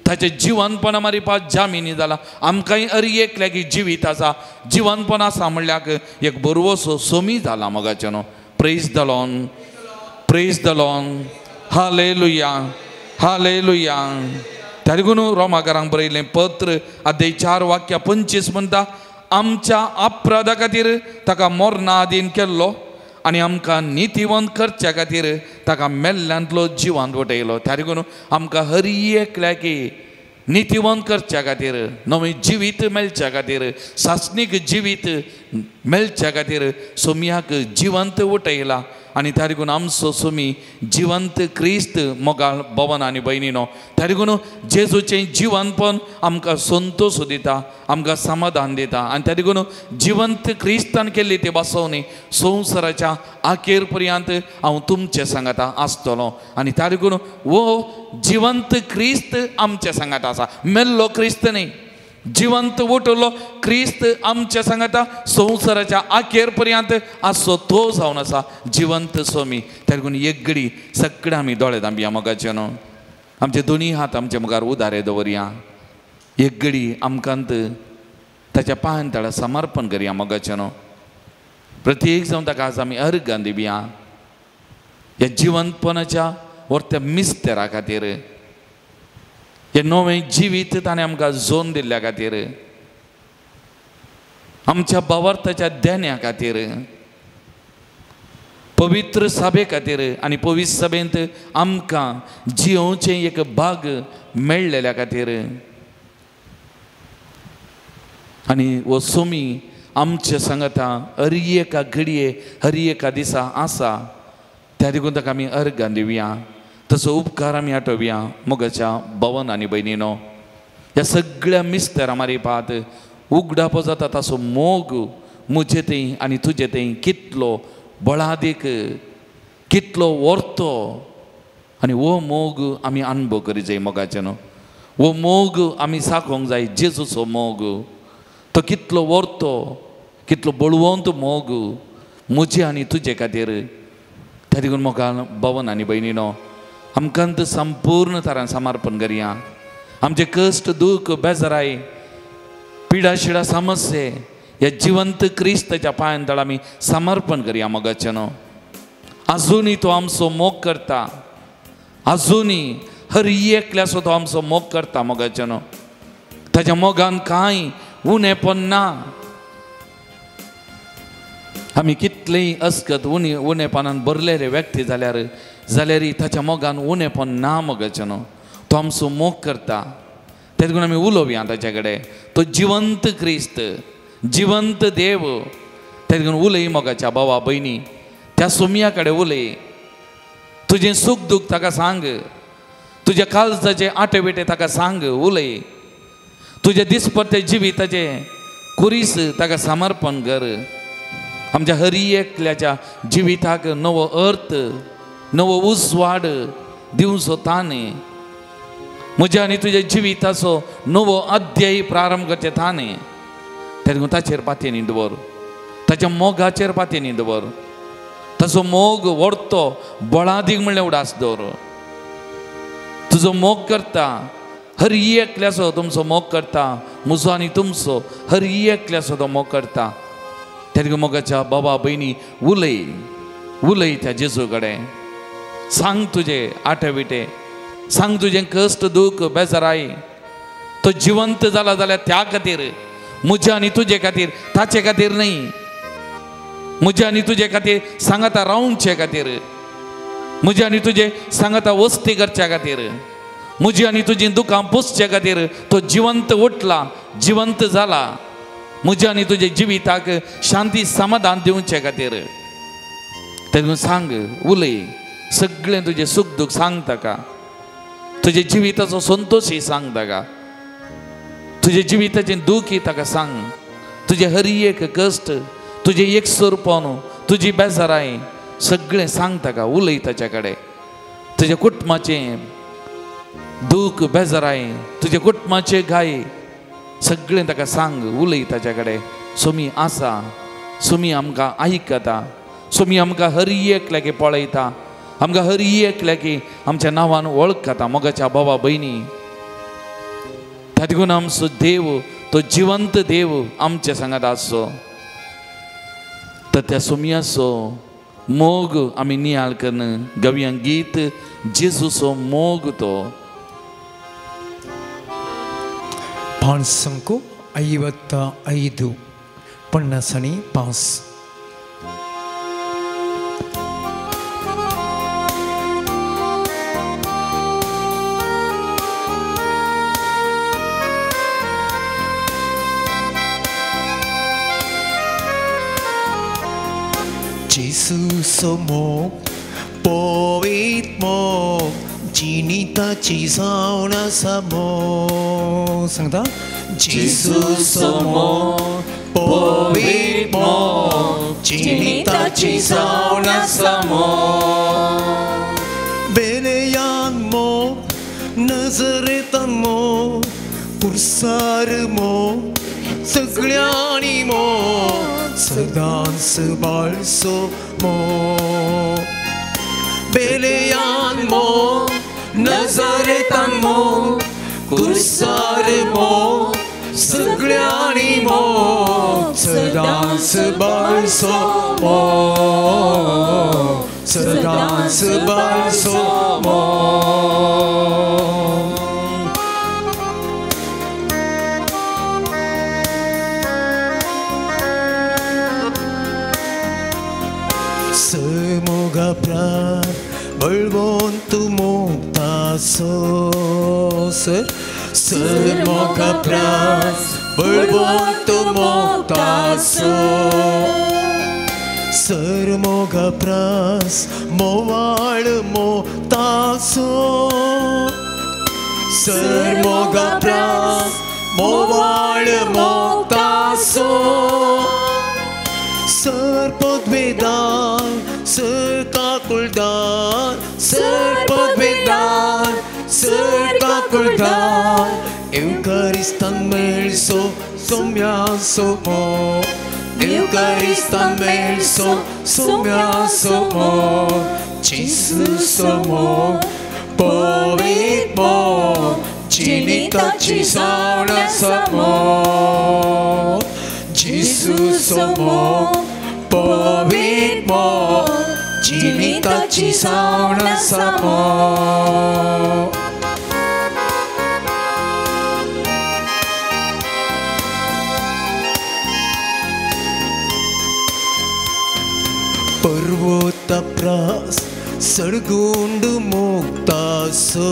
ताचें जिवनपणा मारिपात जामिनी जाला. आमकांय हर एकल्यागे जिवीत आसा, जिवनपण आसा म्हणल्यार एक बरवसो सोमी जाला मोगाचे न्हू. Praise the Lord, praise the Lord, hallelujah, hallelujah. त्या देखून रोमाकारांक बरयलें पत्र अध्याय 4 वाक्य 25 म्हणटा, आमच्या अपराधा खातीर ताका मरणा आदीन केल्लो आनी आमकां नितीवंत करच्या खातीर ताका मेल्ल्यांतलो जिवांत वटयलो. त्या देखून आमकां हर एकल्याक नितीवंत करच्या खातीर, नवें जिवीत मेळच्या खातीर, सासणीक जिवीत मेळच्या खातीर सोमयाक जिवंत वटयला. आनी त्या देखून आमचो सोमी जिवंत क्रिस्त मोगाळ भवन आनी भयणीनो. त्या देखून जेजूचें जिवनपण आमकां संतोश दिता, आमकां समाधान दिता. आनी त्या देखून जिवंत क्रिस्तान केल्ली ती बसवणी संवसाराच्या आखेर पर्यंत हांव तुमचे सांगाता आसतलो. आनी त्या देखून हो जिवंत क्रिस्त आमचे सांगाता आसा, मेल्लो क्रिस्त न्ही, जिवंत उठलो क्रिस्त आमच्या सांगाता संवसाराच्या आखेर पर्यंत आसचो तो जावन आसा जिवंत सोमी. त्या देखून एक घडी सगळें आमी दोळे धांपया मोगाचे न्हू, आमचे दोनी हात आमचे मुखार उदारे दवरया. एक घडी आमकां ताच्या पांयां तळा समर्पण करया मोगाचे न्हू. प्रत्येक जावन ताका आज आमी अर्गां दिवया ह्या जिवंतपणाच्या व्हरत्या मिस्तेरा खातीर, हें नवें जिवीत ताणें आमकां जोन दिल्ल्या खातीर, आमच्या भावार्थाच्या देण्या खातीर, पवित्र सभे खातीर आनी पवित्र सभेंत आमकां जियोवचें एक भाग मेळ्ळेल्या खातीर. आनी हो सोमी आमचे सांगाता हर एका घडये हर एका दिसा आसा. त्या देखून ताका आमी अर्गां दिवया, तसो उपकार आमी आठोवया मोगाच्या भवन आनी भयणीनो. ह्या सगळ्या मिस्तेरा मारिपात उगडापो जाता ताचो मोग म्हजे थंय आनी तुजे थंय कितलो बळादीक, कितलो व्हरतो. आनी हो मोग आमी अनुभव करी जाय मोगाचे न्हू, हो मोग आमी साकोंक जाय. जेजूचो मोग तो कितलो व्हरतो, कितलो बळवंत मोग म्हजे आनी तुजे खातीर. त्या देखून मोगान भवन आनी भयणीनो आमकां तर संपूर्ण तरान समर्पण करया. आमचे कश्ट, दूख, बेजाराय, पिडा शिडा, समस्ये ह्या जिवंत क्रिस्ताच्या पांयां तळा आमी समर्पण करया मोगाचे न्हू. आजुनूय तो आमचो मोग करता, आजुनूय हर एकल्याचो तो आमचो मोग करता मोगाचे न्हू. ताच्या मोगान कांय उणेपण ना. आमी कितलेय अस्कत उणेपणान भरलेले व्यक्ती जाल्यार जाल्यार ताच्या मोगान उणेपण ना मोगाचे न्हू. तो आमचो मोग करता. तेच देखून आमी उलोवया ताच्या कडेन, तो जिवंत क्रिस्त, जिवंत देव. तेच देखून उलय मोगाच्या भावा भयणी, त्या सोमया कडेन उलय, तुजें सूख दूख ताका सांग, तुज्या काळजाचे आटे विटे ताका सांग, उलय, तुज्या दिसपट्टे जिविताचे कुरीस ताका समर्पण कर. आमच्या हर एकल्याच्या जिविताक नवो अर्थ, नवो उजवाड दिवचो ताणें. म्हज्या आनी तुज्या जिविताचो नवो अध्याय प्रारंभ करचें ताणें. तेन्ना ताचेर पातयेनी दवर, ताच्या मोगाचेर पातयेनी दवर, ताचो मोग व्हरतो बळादीक म्हणल्यार उडास दवर. तुजो मोग करता हर एकल्याचो, तुमचो मोग करता, म्हजो आनी तुमचो हर एकल्याचो तो मोग करता. तेन्ना मोगाच्या बाबा भयणी उलय, उलय त्या जेजू कडेन, सांग तुजे आटे विटे, सांग तुजें कश्ट, दूख, बेजाराय. तो जिवंत जाला जाल्यार त्या खातीर, म्हज्या आनी तुजे खातीर, ताचे खातीर न्हय, म्हज्या आनी तुजे खातीर सांगाता रावचे खातीर, म्हज्या आनी तुजे सांगाता वस्ती करच्या खातीर, म्हजी आनी तुजी दुकां पुसचे खातीर तो जिवंत उठला, जिवंत जाला. म्हज्या आनी तुजे जिविताक शांती समाधान दिवचे खातीर. तेन्ना सांग, उलय, सगळें तुजें सूख दूख सांग ताका, तुजे जिविताचो संतोशय सांग ताका, तुजे जिविताचें दुखी ताका सांग, तुजें हर एक कश्ट, तुजें एकसुरपण, तुजी बेजाराय सगळें सांग ताका, उलय ताच्या कडेन. तुज्या कुटुंबाचें दूख, बेजाराय, तुज्या कुटुंबाचे घाय सगळें ताका सांग, उलय ताच्या कडेन. सोमी आसा, सुमी आमकां आयकता, सुमी आमकां हर एकल्याक पळयता, आमकां हर एकल्याक आमच्या नांवान वळखता. मोगाच्या भावा भयणी, त्या देखून आमचो देव तो जिवंत देव आमच्या सांगात आसचो. तर त्या सुमयाचो मोग आमी नियाळ करून गवया गीत जेजूचो मोग तो. 5 55 55. जेजूचो मोग पवित्र मोग जिणिताची जावन आसा मोग. सांगता जेजूचो मोग पवित्र मोग जिणिताची जावन आसा मोग. बेलेयान मोग, नजरेतान मोग, पुरसार मोग, सगळ्यांनी मोग, सदांच बाळसो मोग. बेलेयान मोग, नजरेतान मोग, कुर्सार मोग, सगळ्यांनी मोग, सदांच बाळसो मोग, सदांच बाळसो मोग. मोगा प्राण बळवंत मोगतासो सर, सर मोगा प्राण बळवंत मोगतासो, सर मोगा प्रास मोवाळ मोगतासो, सर मोगा प्रास मोवाळ मोगतासो. सर पदवेदार, सर काकुळदार, सर पदवेदार, सर काकुळदार, एवकारिस्तान मेळसो सोम्यासो मोग, एवकारिस्तान मेळसो सोम्यासो मोग. जेजूचो मोग पवित्र मोग जिणिताची जावन आसा मोग. जेजूचो मोग पवित्र मोग जिणिताची जावन आसा मोग. पर्वता प्रास सडगुंड मोगतासो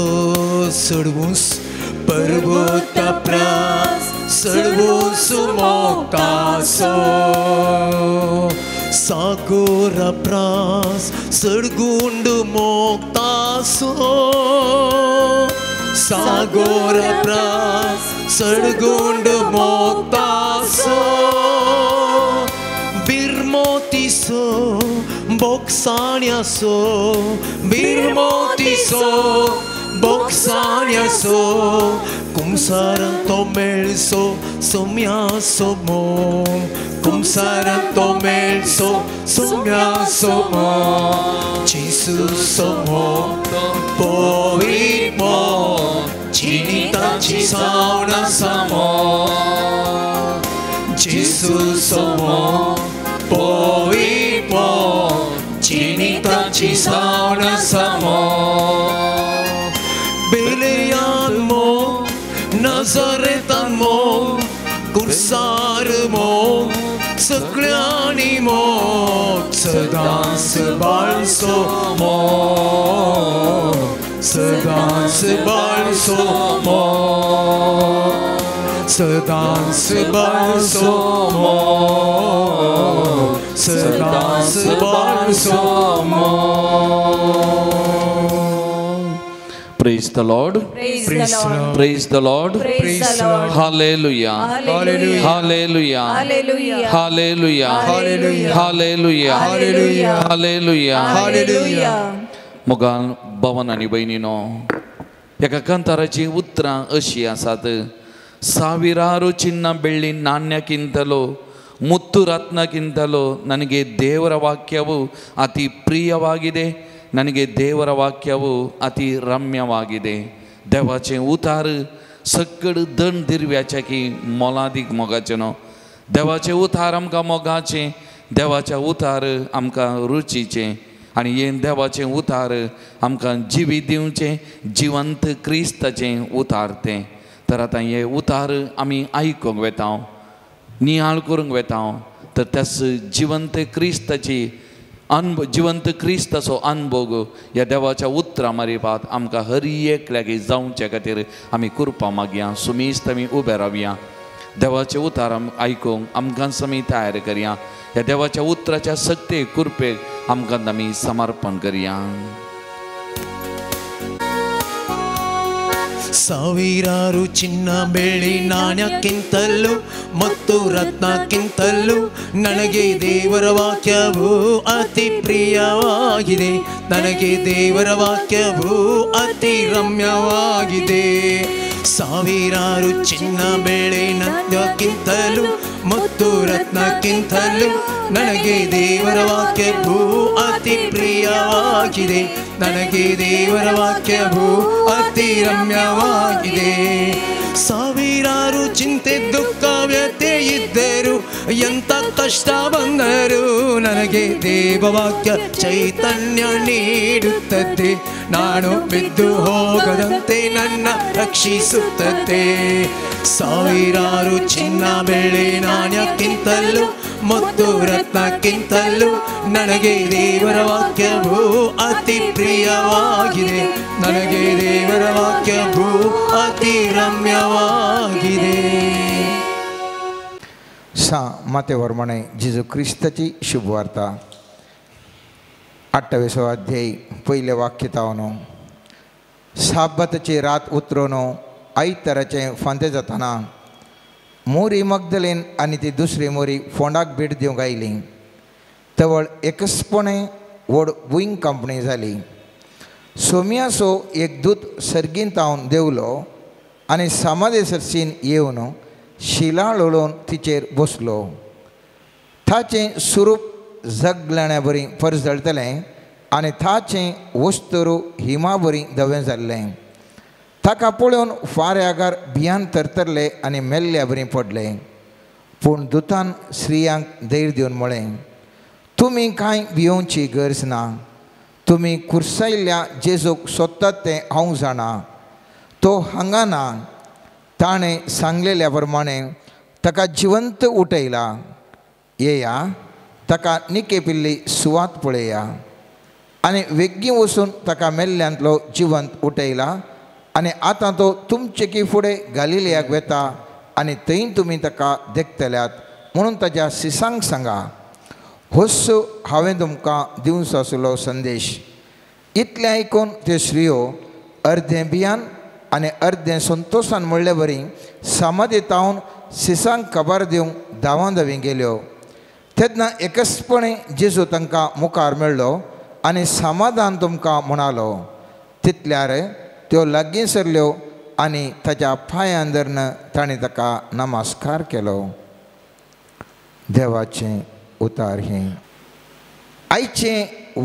सडवूस, पर्वता प्रास सडवूस मोगतासो, सागोरा प्रास सडगुंड मोगतासो, सागोरा प्रास सडगुंड मोगतासो. बिरमोतीसो बोक्साण्यासो, बिरमोतीसो बोक्साण्यासो, कुमसारान तो मेळसो सोम्यासो मोग, कुमसारान तो मेळसो सोम्यासो मोग. जेजूचो मोग पवित्र मोग जिणिताची जावन आसा मोग. जेजूचो मोग पवित्र मोग जिणिताची जावन आसा मोग. बेलेयान मोग, नजरेतान मोग, कुर्सार मोग, सगळ्यांनी मोग, सदांच बाळसो मोग, सदांच बाळसो मोग, सदांच बाळसो मोग, सदांच बाळसो मोग. Praise the Lord. Praise the Lord. Praise the Lord. Praise the Lord. Hallelujah. Hallelujah. Hallelujah. Hallelujah. Hallelujah. Hallelujah. Hallelujah. Hallelujah. Hallelujah. Hallelujah. मोगान भवन आनी भयणीनो, एका कांताराचीं उतरां अशीं आसात. ಸಾವಿರಾರು ಚಿನ್ನ ಬೆಳ್ಳಿ ನಾಣ್ಯಕ್ಕಿಂತಲೂ ಮುತ್ತು ರತ್ನಕ್ಕಿಂತಲೂ ನನಗೆ ದೇವರ ವಾಕ್ಯವು ಅತಿ ಪ್ರಿಯವಾಗಿದೆ, ನನಗೆ ದೇವರ ವಾಕ್ಯವು ಅತಿ ರಮ್ಯವಾಗಿದೆ. देवाचें उतार सकड दंड दिरव्याचें की मोलादीक मोगाचें न्हू. देवाचें उतार आमकां मोगाचें, देवाचें उतार आमकां रुचीचें आनी हें देवाचें उतार आमकां जिवीत दिवचें, जिवंत क्रिस्ताचें उतार तें. तर आतां हें उतार आमी आयकूंक वेता, नियाळ करूंक वेता. तर त्याच जिवंत क्रिस्ताची जिवंत क्रिस्ताचो अनभोग ह्या देवाच्या उतरां मारिपात आमकां हर एकल्याक जावचे खातीर आमी कृपा मागया. सुमेस्त आमी उबे रावया, देवाचें उतार आयकूंक आमकां आमी तयार करया. ह्या देवाच्या उतराच्या सक्ते कृपेक आमकां आमी समर्पण करया. ಸಾವಿರಾರು ಚಿನ್ನ ಬೆಳ್ಳಿ ನಾಣ್ಯಕ್ಕಿಂತಲೂ ಮತ್ತು ರತ್ನಕ್ಕಿಂತಲೂ ನನಗೆ ದೇವರ ವಾಕ್ಯವು ಅತಿ ಪ್ರಿಯವಾಗಿದೆ, ನನಗೆ ದೇವರ ವಾಕ್ಯವು ಅತಿ ರಮ್ಯವಾಗಿದೆ. ಸಾವಿರಾರು ಚಿನ್ನ ಬೆಳ್ಳಿ ನಾಣ್ಯಕ್ಕಿಂತಲೂ ಮತ್ತು ರತ್ನಕ್ಕಿಂತಲೂ ನನಗೆ ದೇವರ ವಾಕ್ಯವು ಅತಿ ಪ್ರಿಯವಾಗಿದೆ, ನನಗೆ ದೇವರ ವಾಕ್ಯವು ಅತಿ ರಮ್ಯವಾಗಿದೆ. ಸಾವಿರಾರು ಚಿಂತೆ ದುಃಖ ವ್ಯಥೆ ಇದ್ದರು, ಎಂಥ ಕಷ್ಟ ಬಂದರು ನನಗೆ ದೇವವಾಕ್ಯ ಚೈತನ್ಯ ನೀಡುತ್ತದೆ, ನಾನು ಬಿದ್ದು ಹೋಗದಂತೆ ನನ್ನ ರಕ್ಷಿಸುತ್ತದೆ. ಸಾವಿರಾರು ಚಿನ್ನ ಬೆಳ್ಳಿ ನಾಣ್ಯಕ್ಕಿಂತಲೂ ಮತ್ತು ರತ್ನಕ್ಕಿಂತಲೂ ನನಗೆ ದೇವರ ವಾಕ್ಯವು ಅತಿ ಪ್ರಿಯವಾಗಿದೆ, ನನಗೆ ದೇವರ ವಾಕ್ಯವು ಅತಿ ರಮ್ಯವಾಗಿದೆ. सा माते वर्मणे जेजू क्रिस्ताची शुभवार्ता 28 अध्याय पयलें वाक्य तावनो. साब्बाताची रात उतरून आयताराचें फांते जाताना मोरी मगदलेन आनी ती दुसरी मोरी फोंडाक भेट दिवंक आयली. तवळ एकसपणे व्हड भूंय कंपनी जाली. सोमियासो एक दूत सर्गीन तावन देंवलो आनी सामादे सरसीन येवन शिला लोळोवन तिचेर बसलो. ताचें स्वरूप जगलण्या बरी परजळटलें आनी ताचें वस्तुरू हिमा बरी धवें जाल्लें. ताका पळोवन फाऱ्यागार भियान तरतरले आनी मेल्ल्या बरी पडले. पूण दुतान स्त्रियांक धैर्य दिवन म्हळें, तुमी कांय भियोवची गरज ना, तुमी कुर्सायल्ल्या जेजूक सोदतात तें हांव जाणा, तो हांगा ना, ताणें सांगलेल्या प्रमाणे ताका जिवंत उठयला. येया, ताका निकेपिल्ली सुवात पळया आनी वेगीं वचून ताका मेल्ल्यांतलो जिवंत उठयला आनी आतां तो तुमचे की फुडें गालिलियाक वेता आनी थंय तुमी ताका देखतल्यात म्हणून ताज्या सिसांक सांगा. होच हांवें तुमकां दिवचो आसलो संदेश. इतलें आयकून त्यो स्त्रियो अर्दें भियान आनी अर्दें संतोशान म्हणले वरी समाधी तावन सिसांक खबर दिवंक धांवां धांवी गेल्यो. तेन्ना एकसपणे जेजू तांकां मुखार मेळ्ळो आनी समाधान तुमकां म्हणालो. तितल्यार त्यो लागीं सरल्यो आनी ताच्या पांयां धरून ताणें ताका नमस्कार केलो. देवाचें उतार हें. आयचें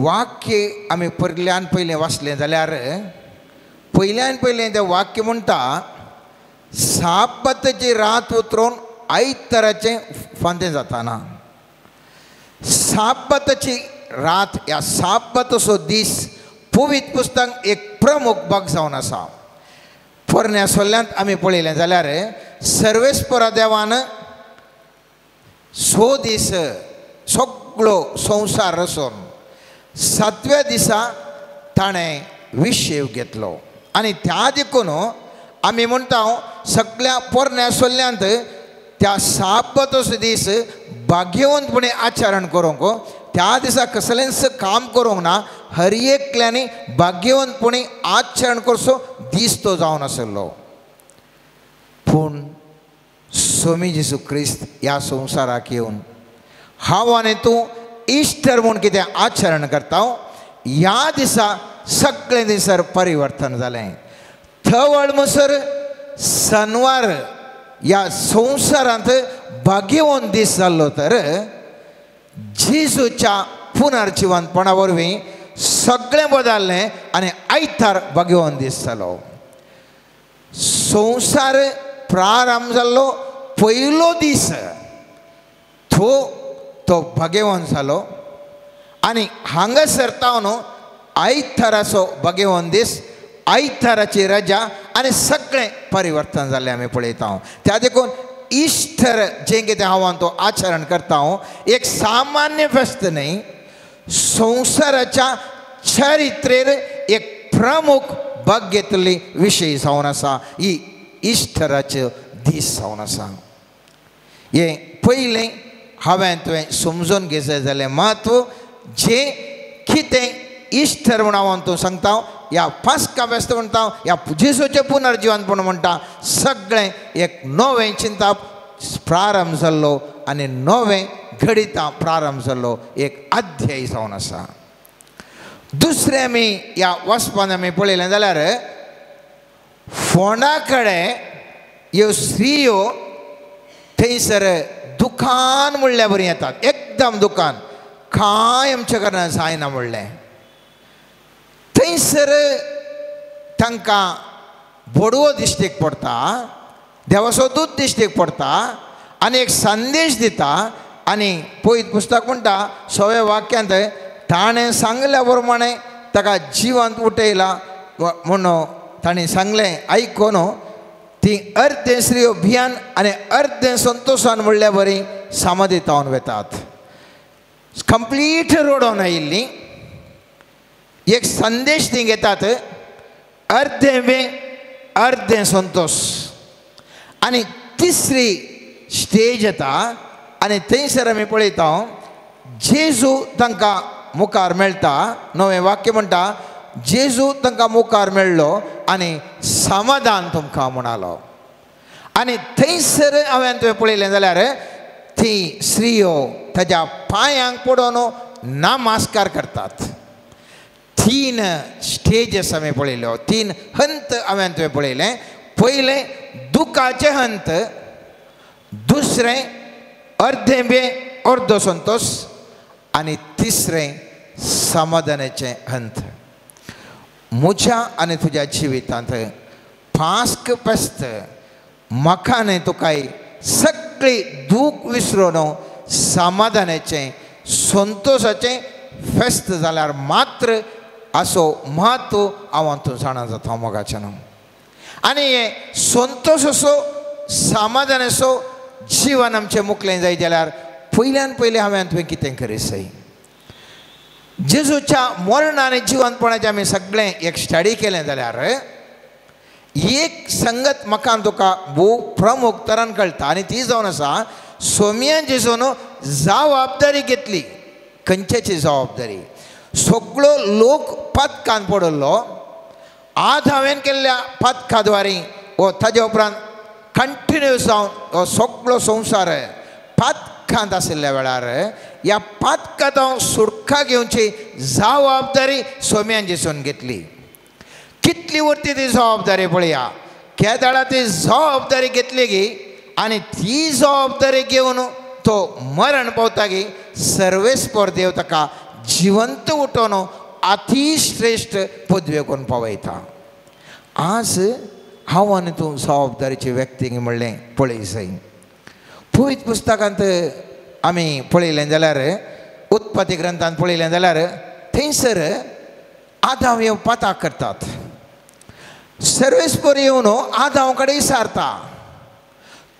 वाक्य आमी पयल्यान पयलें वाचलें जाल्यार पयल्यान पयलें तें वाक्य म्हणटा, साब्बाताची रात उतरून आयताराचें फांतें जाताना. साब्बाताची रात ह्या साब्बाताचो दीस पवित्र पुस्तक एक प्रमुख भाग जावन आसा. पोरण्या सोल्ल्यांत आमी पळयलें जाल्यार सर्वेस्परा देवान 6 दीस सगळो संवसार रचून 7व्या दिसा ताणें विशेव घेतलो. आनी त्या देखून आमी म्हणटा सगळ्या पोरण्या सोल्ल्यांत त्या साब्बाताचो दीस भाग्यवंतपणे आचरण करूंक, त्या दिसा कसलेंच काम करूंक ना, हर एकल्यांनी भाग्यवंतपणे आचरण करचो दीस तो जावन आसलो. पूण स्वामी जेजू क्रिस्त ह्या संवसाराक येवन हांव आनी तूं इश्टर म्हूण कितें आचरण करता, ह्या दिसा सगळें दिसर परिवर्तन जालें. थवळ म्हणसर सनवार ह्या संवसारांत भाग्यवंत दीस जाल्लो तर जेजूच्या पुनर्जिवंतपणा वरवीं सगळें बदललें आनी आयतार भाग्यवंत दीस जालो. संवसार प्रारंभ जाल्लो पयलो दीस तो तो भाग्यवंत जालो आनी हांगासर तावन आयताराचो भाग्यवंत दीस, आयताराची रजा आनी सगळें परिवर्तन जाल्लें आमी पळयता. त्या देखून इश्टर जें कितें हांव तो आचरण करता एक सामान्य फेस्त न्हय, संवसाराच्या चरित्रेर एक प्रमुख भाग घेतली विशय जावन आसा ही इश्टराचो दीस जावन आसा. हें पयलें हांवें तुवें समजून घेतलें जालें म्हत्व जें कितें इश्टर म्हूण हांव तूं सांगता, ह्या पास्का फेस्त म्हणटा, ह्या जेजूचें पुनर्जिवंतपण म्हणटा, सगळें एक नवें चिंताप प्रारंभ जाल्लो आनी नवें घडितां प्रारंभ जाल्लो एक अध्याय जावन आसा. दुसरें आमी ह्या वचपान आमी पळयलें जाल्यार फोंडा कडेन ह्यो स्त्रियो थंयसर दुकान म्हणल्या बरी येतात, एकदम दुकान कांय आमच्या कारणान जायना म्हणलें. थंयसर तांकां बोडवो दिश्टीक पडटा, देवाचो दूत दिश्टीक पडटा आनी एक संदेश दिता. आनी पयत पुस्तक म्हणटा सव्या वाक्यांत ताणें सांगल्या प्रमाणे ताका जिवंत उठयला म्हणून ताणें सांगलें आयकून ती अर्दें स्त्रियो भियान आनी अर्दें संतोशान म्हणल्या बरी समाधी तावन वेतात. कंप्लीट रोडोन आयिल्ली एक संदेश ती घेतात, अर्दें वे अर्दें संतोश. आनी तिसरी स्टेज येता आनी थंयसर आमी पळयता जेजू तांकां मुखार मेळटा. नवें वाक्य म्हणटा जेजू तांकां मुखार मेळ्ळो आनी समाधान तुमकां म्हणालो. आनी थंयसर हांवें तुवें पळयलें जाल्यार ती स्त्रियो ताज्या पांयांक पडोवन नमस्कार करतात. तीन स्टेजीस आमी पळयल्यो, तीन हंत हांवें तुवें पळयलें. पयलें दुखाचें हंत, दुसरें अर्दें बे अर्दो संतोश आनी तिसरें समाधानाचें हंत. म्हज्या आनी तुज्या जिवितांत पास्क फेस्त म्हाका न्हय तुकाय सगळी दूख विसरून समाधानाचें संतोशाचें फेस्त जाल्यार मात्र असो म्हत्व हांव तूं जाणा जाता मोगाचें. आनी हें संतोश असो समाधानाचो जिवन आमचें मुकलें जाय जाल्यार पयल्यान पयलें हांवें तुवें कितें करीत सय. जेजूच्या मरण आनी जिवनपणाचें आमी सगळें एक स्टडी केलें जाल्यार एक संगत म्हाका तुका भोव प्रमुख तरान कळटा आनी ती जावन आसा सोम्यान जेजून जबाबदारी घेतली. खंयच्याची जबाबदारी? सगळो लोक पातकान पडिल्लो, आज हांवें केल्ल्या पातका द्वारी वो ताजे उपरांत कंटिन्यू जावन हो सगळो संवसार पातकांत आशिल्ल्या वेळार ह्या पातकांत हांव सुटका घेवची जबाबदारी सोम्यान जेजून घेतली. कितली उरती ती जबाबदारी पळया, केदाळा ती जबाबदारी घेतली गी आनी ती जबाबदारी घेवन तो मरण पावता गी सर्वेस्पर देव ताका जिवंत उठोवन अतिश्रेश्ठ पदवे करून पावयता. आज हांव आनी तूं जबाबदारीची व्यक्ती म्हणलें पळय जाय. पवित्र पुस्तकांत आमी पळयलें जाल्यार उत्पत्ती ग्रंथांत पळयलें जाल्यार थंयसर आदांव येवन पाताक करतात. सर्वेस्पर येवन आदांव कडेन विचारता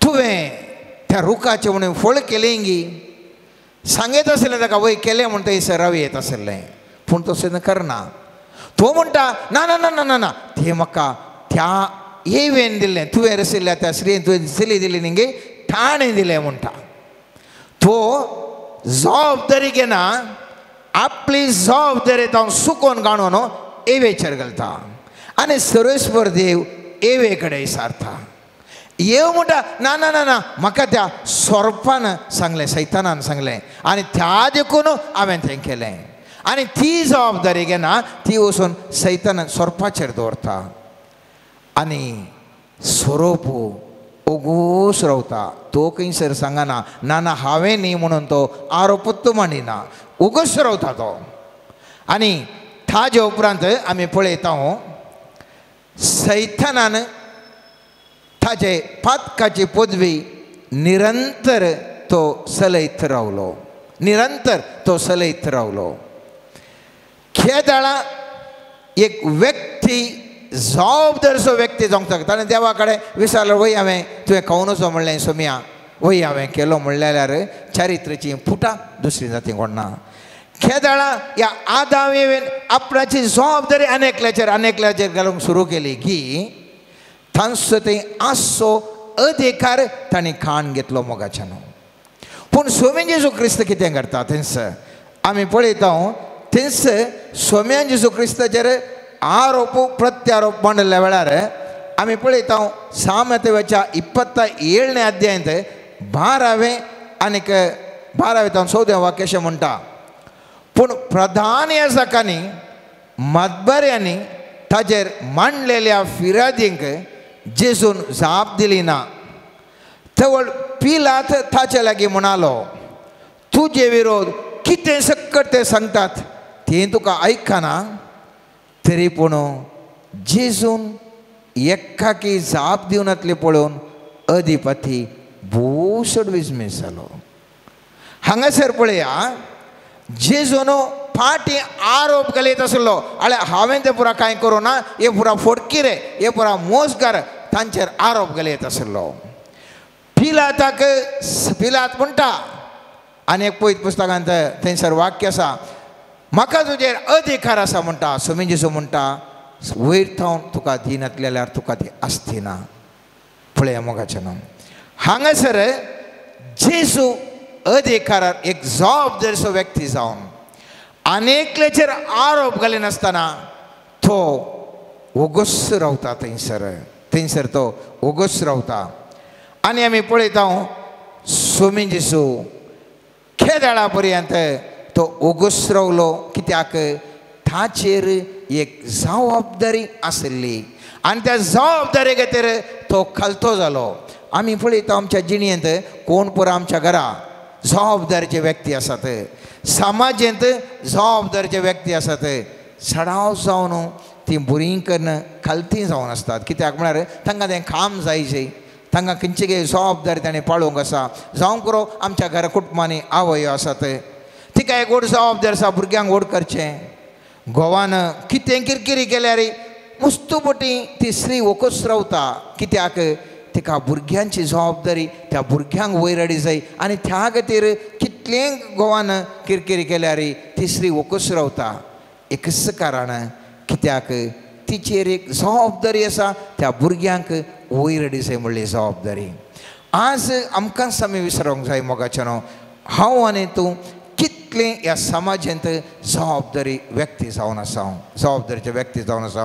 तुवें त्या रुखाचें म्हणून फळ केलें गी? सांगत आसलें ताका वय केलें म्हूण थंयसर रवी येत आसलें, पूण तशें करना. तो म्हणटा ना ना ना ना ना तें म्हाका त्या एवेन दिल्लें, तुवें रसिल्ल्या त्या स्त्रियेन तुवें चली दिली न्ही गे ताणें दिलें म्हणटा. तो जबाबदारी घेना, आपली जबाबदारी तो सुकोवन काडून एवेचेर घालता आनी सर्वेस्पर देव एवे कडेन विचारता. येव म्हणटा ना ना ना ना म्हाका त्या सोरपान सांगलें, सैतानान सांगलें आनी त्या देखून हांवें तें केलें. आनी ती जबाबदारी घेना, ती वचून सैतानान सोरपाचेर दवरता आनी सोरोप ओगोस रावता. तो खंयसर सांगना ना ना हांवें न्ही म्हणून तो आरोपूच मांडिना, ओगोस रावता तो. आनी ताजे उपरांत आमी पळयता सैतानान ताजे पातकाची पदवी निरंतर तो चलयत रावलो, निरंतर तो चलयत रावलो. खेदाळा एक व्यक्ती जबाबदारसो व्यक्ती जावंक शकता. ताणें देवा कडेन विचारलें वय हांवें तुवें खावनचो म्हणलें सोमया, वय हांवें केलो म्हणल्यार चारित्र्याची फुटां दुसरी जाती कोणना. खेदाळा ह्या आदाम एवेन आपणाची जबाबदारी आनी एकल्याचेर घालूंक सुरू केली की तांचो थंय आसचो अधिकार तांणी खाण घेतलो मोगाच्यान. पूण सोम्यान जेजू क्रिस्त कितें करता थंयसर आमी पळयता. थंयसर सोम्यान जेजू क्रिस्ताचेर आरोप प्रत्यारोप मांडल्या वेळार आमी पळयता सामतेवाच्या 27 अध्यायांत 12 आनी 12 तावन 14 वाक्य अशें म्हणटा, पूण प्रधान याजकांनी मदबऱ्यांनी ताजेर मांडलेल्या फिर्यादींक जेजून जाप दिली ना. तवळ पिलात ताचे लागीं म्हणालो, तुजे विरोध कितें सक्कट ते सांगतात तें तुका आयकना. तरी पूण जेजून एकाकी जाप दिवनातली पळोवन अधिपती भोव चड विस्मीत जालो. हांगासर पळया जेजून फाटीं आरोप घालीत आसलो, आळे हांवें तें पुरा कांय करूं ना, हे पुरा फोडकिरे, हे पुरा मोसगार, तांचेर आरोप घालीत आसलो. पिलाताक पिलात म्हणटा आनी एक पयत पुस्तकांत थंयसर वाक्य आसा, म्हाका तुजेर अधिकार आसा म्हणटा. सोमी जेजू म्हणटा वयर थावन तुका दिनातल्यार तुका ती आसती ना. पळया मोगाचें नांव हांगासर जेजू अधिकारार एक जबाबदारीचो व्यक्ती जावन आनी एकल्याचेर आरोप घालिनासतना तो ओगोस रावता थंयसर, थंयसर तो ओगोस रावता. आनी आमी पळयता सोमी जेजू खेदाळा पर्यंत तो ओगोस रावलो कित्याक ताचेर एक जबाबदारी आशिल्ली आनी त्या जबाबदारी खातीर तो खालतो जालो. आमी पळयता आमच्या जिणेंत कोण पुरा आमच्या घरा जबाबदारीचे व्यक्ती आसात, समाजेंत जबाबदारीचे व्यक्ती आसात, सडाव जावन ती भुरगीं करून खालती जावन आसतात. कित्याक म्हळ्यार तांकां तें काम जायचें, तांकां खंयची कितें जबाबदारी ताणें पाळोवंक आसा. जावं करो आमच्या घरा कुटुंबांनी आवयो आसात, तिका एक व्हड जबाबदारी आसा भुरग्यांक व्हड करचें. घोवान कितें किरकिरी केल्यार मुस्तुपटी ती स्त्री वोकच रावता कित्याक तिका भुरग्यांची जबाबदारी त्या भुरग्यांक वयर हाडी जाय आनी त्या खातीर कितलें घोवान किरकिरी केल्यार ती स्त्री वोकच रावता. एकच कारण कित्याक तिचेर एक जबाबदारी आसा त्या भुरग्यांक वयर हाडी जाय म्हणली जबाबदारी. आज आमकांच आमी विसरोंक जाय मोगाचें न्हू, हांव आनी तूं कितलें ह्या समाजांत जबाबदारी व्यक्ती जावन आसा, जबाबदारीचे व्यक्ती जावन आसा.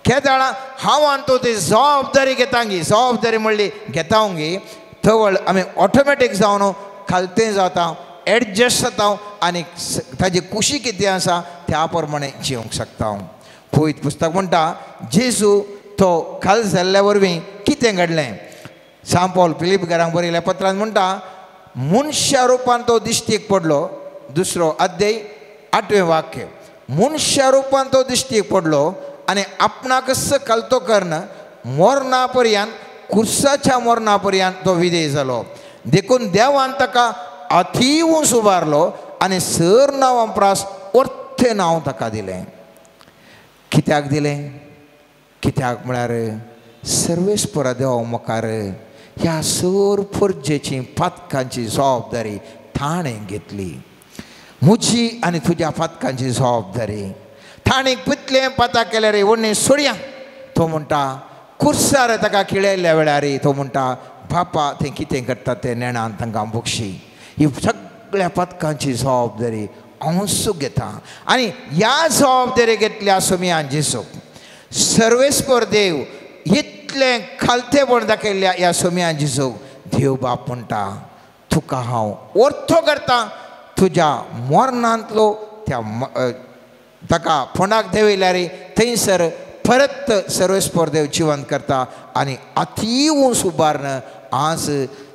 केदाळा हांव आनी तूं ती जबाबदारी घेतांगी, जबाबदारी म्हणली घेतांगी तवळ आमी ऑटोमॅटीक जावन खालतें जाता, एडजस्ट जाता आनी ताजी खुशी कितें आसा त्या प्रमाणे जिवंक शकता. पवित्र पुस्तक म्हणटा जेजू तो खाल जाल्ल्या वरवीं कितें घडलें. सांत पावल फिलीप घरांक बरयल्या पत्रान म्हणटा मनशा रुपान तो दिश्टीक पडलो. 2 अध्याय 8वें वाक्य, मनशा रुपान तो दिश्टीक पडलो आनी आपणाकच खालतो करून मरणा पर्यंत कुर्साच्या मरणा पर्यंत तो विधेय जालो. देखून देवान ताका अतीव उबारलो आनी सर नांवां प्रास अर्थे नांव ताका दिलें. कित्याक दिलें? कित्याक म्हळ्यार सर्वेस्परा देवा मुखार ह्या सर पुर्जेची पातकांची जबाबदारी ताणें घेतली. म्हजी आनी तुज्या पातकांची जबाबदारी ताणें कितलें पाताक केल्यार व्हडलें सोडया. तो म्हणटा कुर्सार ताका खिळयल्ल्या वेळार तो म्हणटा बापा तें कितें करता तें नेणान तांकां बक्षी. ही सगळ्या पातकांची जबाबदारी हांवूच घेता आनी ह्या जबाबदारी घेतल्या सोमयान जेजूक सर्वेस्पर देव इतलें खालतेपण दाखयल्ल्या ह्या सोमयान जेजूक देव बाप म्हणटा तुका हांव ओर्थो करता, तुज्या मरणांतलो त्या ताका फोंडाक देंवयल्यार थंयसर परत सर्वेस्पर देव जिवंत करता आनी अतीव उबारून आज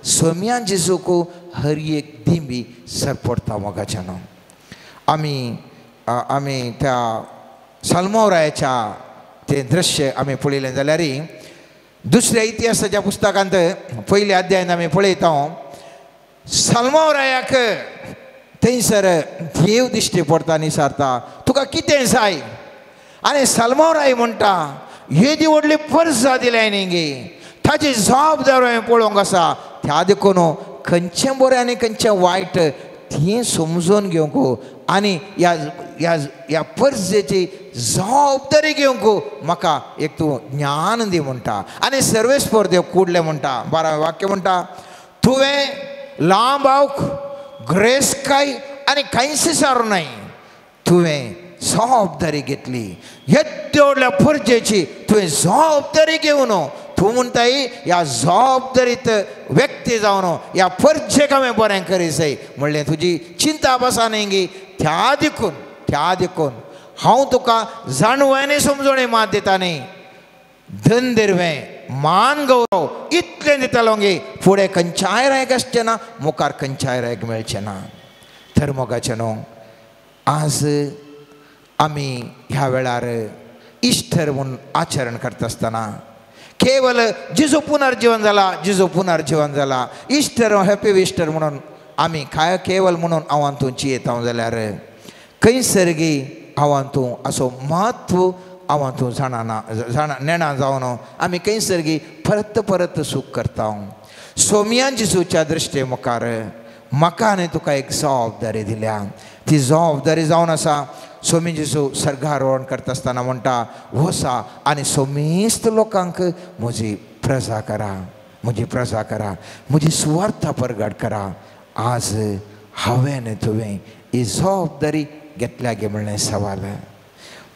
सोम्यान जेजूक हर एक दिंबी सरपडटा मोगाच्यान. आमी आमी त्या साल्मोरायाच्या तें दृश्य आमी पळयलें जाल्यार दुसऱ्या इतिहासाच्या पुस्तकांत पयल्या अध्यायान आमी पळयता साल्मोरायाक थंयसर देव दिश्टी पडटा आनी विचारता तुका कितें जाय. आनी साल्मोराय म्हणटा येदी व्हडली परजा दिल्या न्ही गे, ताची जबाबदारी हांवें पळोवंक आसा, त्या देखून खंयचें बरें आनी खंयचें वायट तें समजून घेवंक आनी ह्या ह्या ह्या परजेची जबाबदारी घेवंक म्हाका एक तूं ज्ञान दी म्हणटा. आनी सर्वेस्पर देव कुडलें म्हणटा 12वें वाक्य म्हणटा तुवें लांब आवक ग्रेसकाय आनी कांयच सारूं नाय, तुवें जबाबदारी घेतली येद्या व्हडल्या परजेची तुवें जबाबदारी घेवन तूं म्हणटाय ह्या जबाबदारीत व्यक्ती जावन ह्या परजेक हांवें बरें करी जाय म्हणलें तुजी चिंता बसा न्ही गी. त्या देखून हांव तुका जाणवय समजोणी मात दिता न्ही, धन दिरवें मान गौरव इतलें दितलो गे, फुडें खंयच्याय रायक आसचें ना, मुखार खंयच्याय रायक मेळचें ना. तर मोगाचें न्हू आज आमी ह्या वेळार इश्टर म्हूण आचरण करता आसतना केवल जेजू पुनर्जीवन जाला, जेजू पुनर्जीवन जाला, इश्टर हॅपी इश्टर म्हणून आमी काय केवल म्हणून हांव तूं चियेता जाल्यार खंयसर गी हांव तूं असो म्हत्व हांव तूं जाणा जाणा नेणा जावन आमी खंयसर गी परत परत सूख करता. सोम्यान जेजूच्या दृश्टे मुखार म्हाका आनी तुका एक जबाबदारी दिल्या, ती जबाबदारी जावन आसा सोमी जेजू सर्गारोहण करता आसतना म्हणटा वसा आनी सोमेस्त लोकांक म्हजी प्रजा करा, म्हजी प्रजा करा, म्हजी सुवार्था परगट करा. आज हांवें आनी तुवें ही जबाबदारी घेतल्या गे म्हणलें सवाल.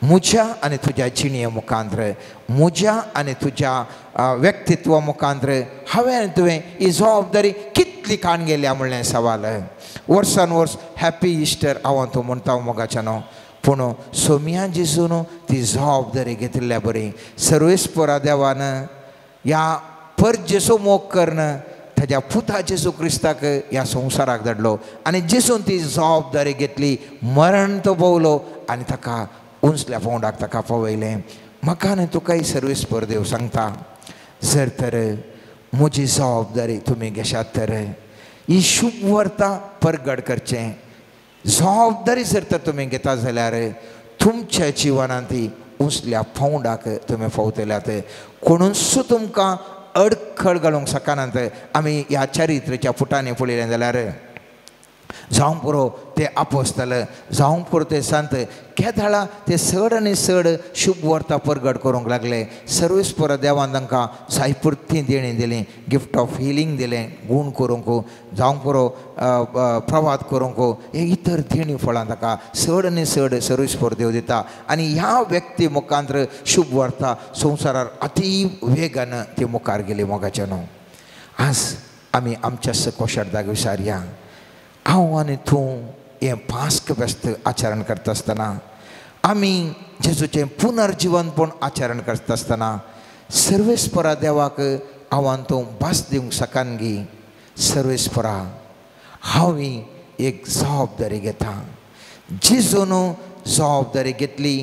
म्हज्या आनी तुज्या जिणे मुखांत्र, म्हज्या आनी तुज्या व्यक्तित्व मुखांत्र हांवें आनी तुवें ही जबाबदारी कितली काण गेल्या म्हणलें सवाल. वर्सान वर्स हॅपी इस्टर हांव तूं म्हणटा मोगाच्या न्हू, पूण सोम्या जेजून ती जबाबदारी घेतिल्ल्या बरी सर्वेस्परा देवान ह्या परजेचो मोग करून ताज्या पुता जेजू क्रिस्ताक ह्या संवसाराक धाडलो आनी जेजून ती जबाबदारी घेतली, मरण तो भोवलो आनी ताका उंचल्या पावंडाक ताका पावयलें. म्हाका आनी तुकाय सर्वेस्पर देव सांगता जर तर म्हजी जबाबदारी तुमी घेशात तर ही शुभ वार्ता परगट करचें जबाबदारी जर तर तुमी घेता जाल्यार तुमच्या जिवनांत ती उंचल्या पावंडाक तुमी पावतल्यात, कोणूच तुमकां अडखळ घालूंक शकनात. आमी ह्या चरित्राच्या फुटांनी पळयलें जाल्यार जावंक पुरो ते आपोस्तल, जावंक पुरो ते संत केदाळा ते चड आनी चड शुभ वार्ता परगट करूंक लागले. सर्वेस्पर देवान तांकां जायपुरती देणी दिली, गिफ्ट ऑफ हिलींग दिलें, गूण करूंक जावंक पुरो प्रवाद करूंक हे इतर देणी फळां ताका चड आनी चड सर्वेस्पर देव दिता. आनी ह्या व्यक्ती मुखांत्र शुभ वार्ता संवसारार अती वेगान ती मुखार गेली. मोगाचें न्हू आज आमी आमच्या कोशार्दाक विचारया हांव आनी तूं हें पास्क फेस्त आचरण करता आसतना आमी जेजूचें पुनर्जिवनपण आचरण करता आसतना सर्वेस्परा देवाक हांव आनी तूं भास दिवंक शकन गी. सर्वेस्परा हांव एक जबाबदारी घेता, जेजून जबाबदारी घेतली,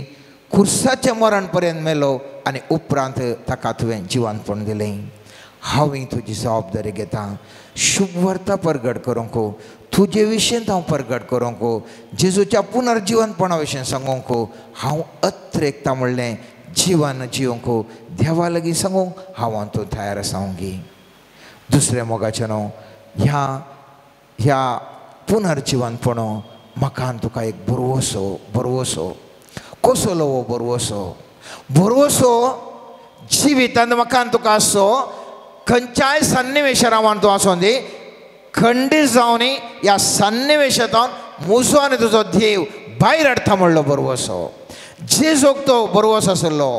खुर्साचें मरण पर्यंत मेलो आनी उपरांत ताका तुवें जिवनपण दिलें. हांव तुजी जबाबदारी घेता, शुभ वार्ता परगट करूंक, तुजे विशीं हांव परगट करूंक, जेजूच्या पुनर्जिवनपणा विशीं सांगूंक, हांव अत्रेकता म्हणलें जिवन जिवंक देवा लागीं सांगूंक हांव तूं तयार आसा गी. दुसरें मोगाचें न्हू ह्या ह्या पुनर्जिवनपण म्हाका आनी तुका एक भरवसो, भरवसो कसलो हो भरवसो, भरवसो जिवितांत म्हाका आनी तुका आसचो खंयच्याय सन्निवेशार हांव तूं आसूं दी, खंडीत जावन ह्या सन्निवेशांत म्हजो आनी तुजो देव भायर हाडटा म्हणलो भरवसो. जेजूक तो भरवसो आसलो.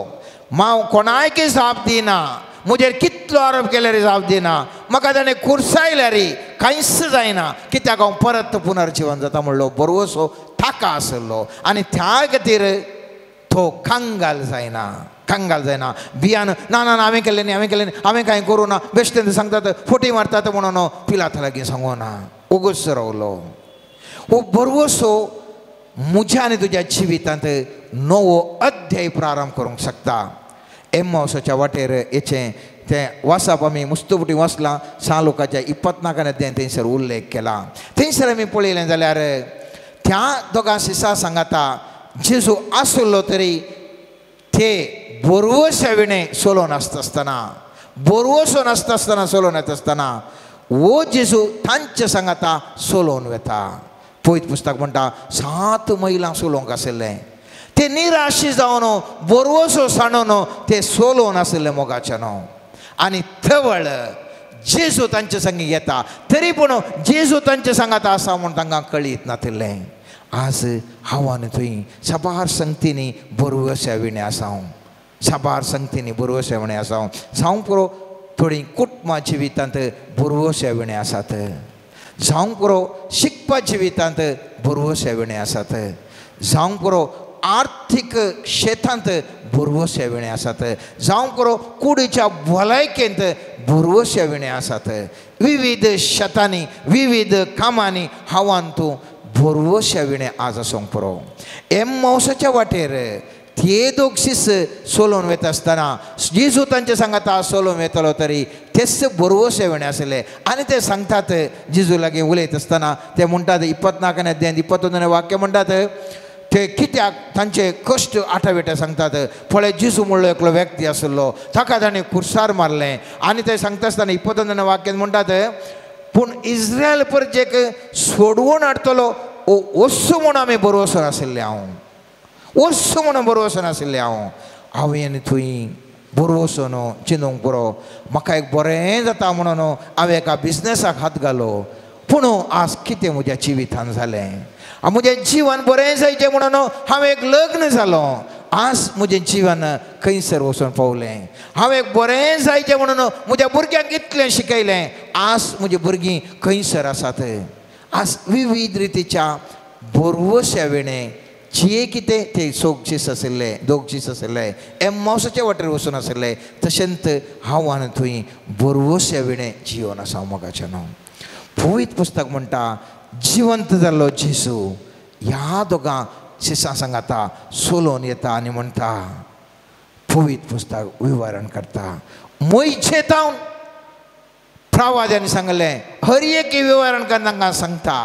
हांव कोणायकय जाप दिना, म्हजेर कितलो आरोप केल्यार जाप दिना, म्हाका ताणें खुर्सायल्यार कांयच जायना, कित्याक हांव परत पुनर्जिवन जाता म्हणलो भरवसो ताका आसलो आनी त्या खातीर तो कंगाल जायना. कंगाल जायना बियान ना ना हांवें केल्लें न्ही हांवें केल्लें न्ही हांवें कांय करूं ना बेश्टें सांगतात फोटी मारतात म्हणून पिलाता लागीं सांगू ना ओगोच रावलो. हो भरवसो म्हज्या आनी तुज्या जिवितांत नवो अध्याय प्रारंभ करूंक शकता. एम्मावसाच्या वाटेर हेचें तें वाचप आमी मुस्तुपटी वाचलां सा लोकाच्या 24 अध्याय थंयसर उल्लेख केला. थंयसर आमी पळयलें जाल्यार त्या दोगां शिसा सांगाता जेजू आसलो तरी ते बोरवोशा विणें सोलो नासता आसतना बोरवोसो नासता आसतना सोलोन येता आसतना वो जेजू तांचे सांगाता सोलोन वता. पयत पुस्तक म्हणटा 7 मैलां सोलोवंक आशिल्लें ते निराशी जावन बोरवोसो सांडून ते सोलोवन आशिल्ले मोगाच्यान आनी थवळ जेजू तांचे संगी येता तरी पूण जेजू तांचे सांगाता आसा म्हूण तांकां कळीत नातिल्लें. आज हांव आनी थंय साबार संगतींनी बोरवोशा विणें आसा हांव साबार संगतींनी बोरवोशा विणें आसा हांव जावंक पुरो थोडीं कुटुंबा जिवितांत बोरवोशा विणें आसात जावंक पुरो शिकपा जिवितांत बोरवोशा विणें आसात जावंक पुरो आर्थीक शेतांत बोरवोशा विणें आसात जावंक पुरो कुडीच्या भलायकेंत बोरवोशा विणें आसात. विविध शेतांनी विविध कामांनी हांवान तूं बोरवोशा विणें आज आसूंक पुरो. एम्मावसाच्या वाटेर ते दोग शिस सोलोवन वता आसतना जेजू तांचे सांगाता सोलोवन वेतालो तरी तेच बोरवोशे विणें आसले आनी ते सांगतात जेजू लागीं उलयत आसतना ते म्हणटात 24 अध्याय 21 वाक्य म्हणटात ते कित्याक तांचे कश्ट आठावेटे सांगतात. पळय जेजू म्हणलो एकलो व्यक्ती आसलो ताका ताणें खुर्सार मारलें आनी ते सांगता आसतना 21 वाक्यान म्हणटात पूण इस्रायल परजेक सोडवून हाडटलो वस्सू म्हूण आमी बरोवसो आशिल्ले हांव वस्सू म्हणून बरोवसो नाशिल्लें हांव हांवें आनी थंय बरोवसो न्हू चिंतूंक पुरो म्हाका एक बरें जाता म्हणून हांवें एका बिजनसाक हात घालो पूण आज कितें म्हज्या जिवितान जालें म्हजें जिवन बरें जायचें म्हणून हांव एक लग्न जालो आज म्हजें जिवन खंयसर वचून पावलें. हांव एक बरें जायचें म्हणून म्हज्या भुरग्यांक इतलें शिकयलें आज म्हजी भुरगीं खंयसर आसात. आज विविध रितीच्या बोरवोशा विणें जे कितें ते सोग शीस आशिल्ले दोग शीस आशिल्ले एम्मावसाच्या वाटेर वचून आशिल्ले तशेंच हांव आनी थंय बोरवोशा विणें जिवन आसा मोगाचें न्हू. पवित्र पुस्तक म्हणटा जिवंत जाल्लो जेजू ह्या दोगां शिसां सांगाता सोलोवन येता आनी म्हणटा पवित्र पुस्तक विवरण करता मोयचे तावन प्रवाद्यांनी सांगलें हर एक विवरण करना तांकां सांगता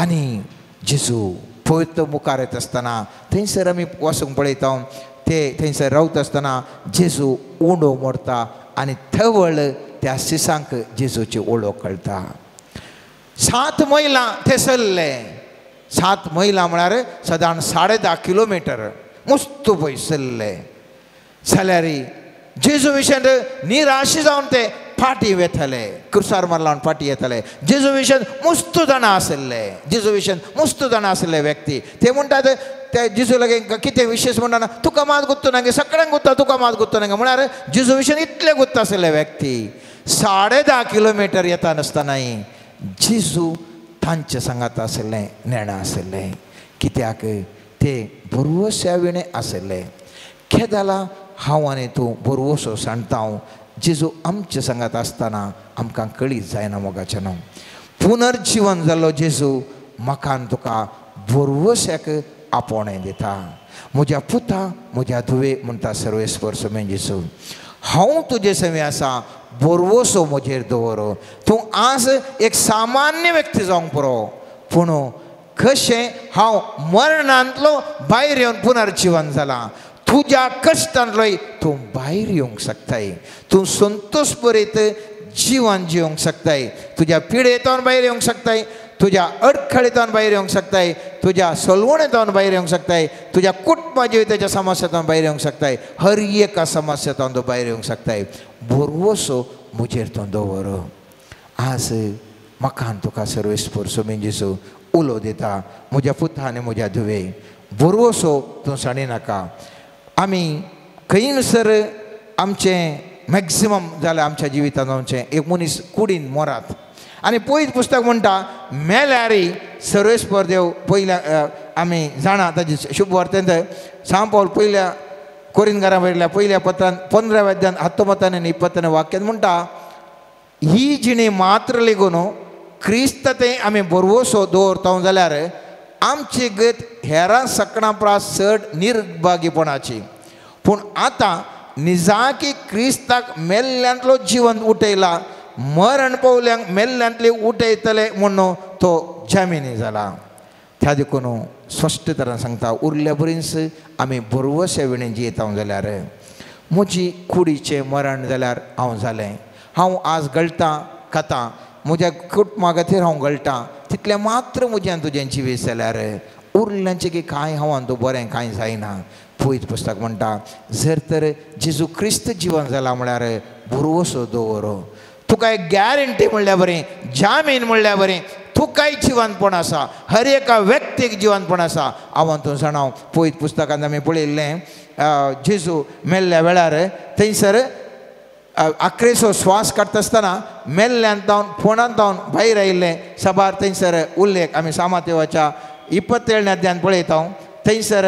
आनी जेजू पवित्र मुखार येता आसतना थंयसर आमी वचूंक पळयता ते थंयसर रावता आसतना जेजू उंडो मोडता आनी थवळ त्या शिसांक जेजूची ओळख कळटा. 7 मैलां ते सरले 7 मैलां म्हळ्यार सदां 10.5 किलोमिटर मुस्त पयस सरले जाल्यार जेजू विशयन निराश जावन ते फाटी वेताले कुर्सार मारला फाटी येताले. जेजू विशयन मुस्त जाणां आशिल्ले जेजू विशयन मुस्त जाणां आशिल्ले व्यक्ती ते म्हणटात ते जेजू लागीं कितें विशेश म्हणटा तुका मात गुत्तो नागे सगळ्यांक गुत्ता तुका मात गुत्तो नागे म्हळ्यार जेजू विशयन इतले गुत्ता आशिल्ले व्यक्ती 10.5 किलोमिटर येता नासतनाय जेजू तांचे सांगात आशिल्लें नेणां आशिल्लें कित्याक ते बोरवोशा विणें आशिल्ले. केदाला हांव आनी तूं बोरवोसो सांडता हांव जेजू आमचे सांगात आसतना आमकां कळीत जायना मोगाचें न्हू. पुनर्जिवन जाल्लो जेजू म्हाका आनी तुका बोरवोश्याक आपोवणें दिता. म्हज्या पुता म्हज्या धुवे म्हणटा सर्वेस्पर समेन जेजू हांव तुजे समें आसा बोरवोसो म्हजेर दवर. तूं आज एक सामान्य व्यक्ती जावंक पुरो पूण कशें हांव मरणांतलो भायर येवन पुनर्जिवन जालां तुज्या कश्टांतलोय तूं भायर येवंक शकताय तूं संतोश बरीत जिवन जिवंक शकताय तुज्या पिडेंतल्यान भायर येवंक शकताय तुज्या अडखळींतल्यान भायर येवंक शकताय तुज्या सलवणेंतल्यान भायर येवंक शकताय तुज्या कुटुंबा जिविताच्या समस्यांतल्यान भायर येवंक शकताय हर एका समस्यांतल्यान तूं भायर येवंक शकताय. बोरवोसो म्हजेर तूं दवर. आज म्हाका तुका सर्वेस्पर सोमेन जेजू उलो दिता म्हज्या पुता आनी म्हज्या धुवे बोरवोसो तूं सांडी नाका. आमी खंयसर आमचें मॅक्सिमम जाल्यार आमच्या जिवितांत आमचें एक मनीस कुडीन मोरात आनी पयलीं पुस्तक म्हणटा मेल्यार सर्वेस्पर देव पयल्या आमी जाणा ताजी शुभ वार्तेंत सांग पावल पयल्या कोरिंदकारां बरयल्ल्या पयल्या पत्रान 15व्या अध्यायान 19 आनी 20 वाक्यान म्हणटा, ही जिणी मात्र लेगून क्रिस्त ते आमी भरवसो दवरता जाल्यार आमची गत हेरां सकणां प्रास चड निर्भागीपणाची. पूण आतां निजाकी क्रिस्ताक मेल्ल्यांतलो जिवन उठयला, मरण पावल्यांक मेल्ल्यांतले उठयतले म्हणून तो जामिनी जाला. त्या देखून स्पश्ट तरान सांगता, उरल्या बरीच आमी भरवश्या विणें जियेता जाल्यार म्हजी कुडीचें मरण जाल्यार हांव जालें, हांव आज गळटां खाता, म्हज्या कुटुंबा खातीर हांव गळटां, तितलें मात्र म्हज्यान तुजें जिवीत जाल्यार उरल्यांचें की कांय हांव तूं बरें कांय जायना. पवित्र पुस्तक म्हणटा, जर तर जेजू क्रिस्त जिवन जाला म्हळ्यार भरवसो दवर, तुका एक गॅरंटी म्हणल्यार बरें, जामीन म्हणल्यार बरें, तुकाय जिवनपण आसा, हर एका व्यक्तीक जिवनपण आसा. हांव तूं जाणा, पवित्र पुस्तकांत आमी पळयल्लें जेजू मेल्ल्या वेळार थंयसर आक्रेचो श्वास काडटा आसतना मेल्ल्यान जावन फोंडांत जावन भायर आयिल्लें साबार थंयसर उल्लेख आमी सामातेवाच्या 27 अध्यायान पळयता. थंयसर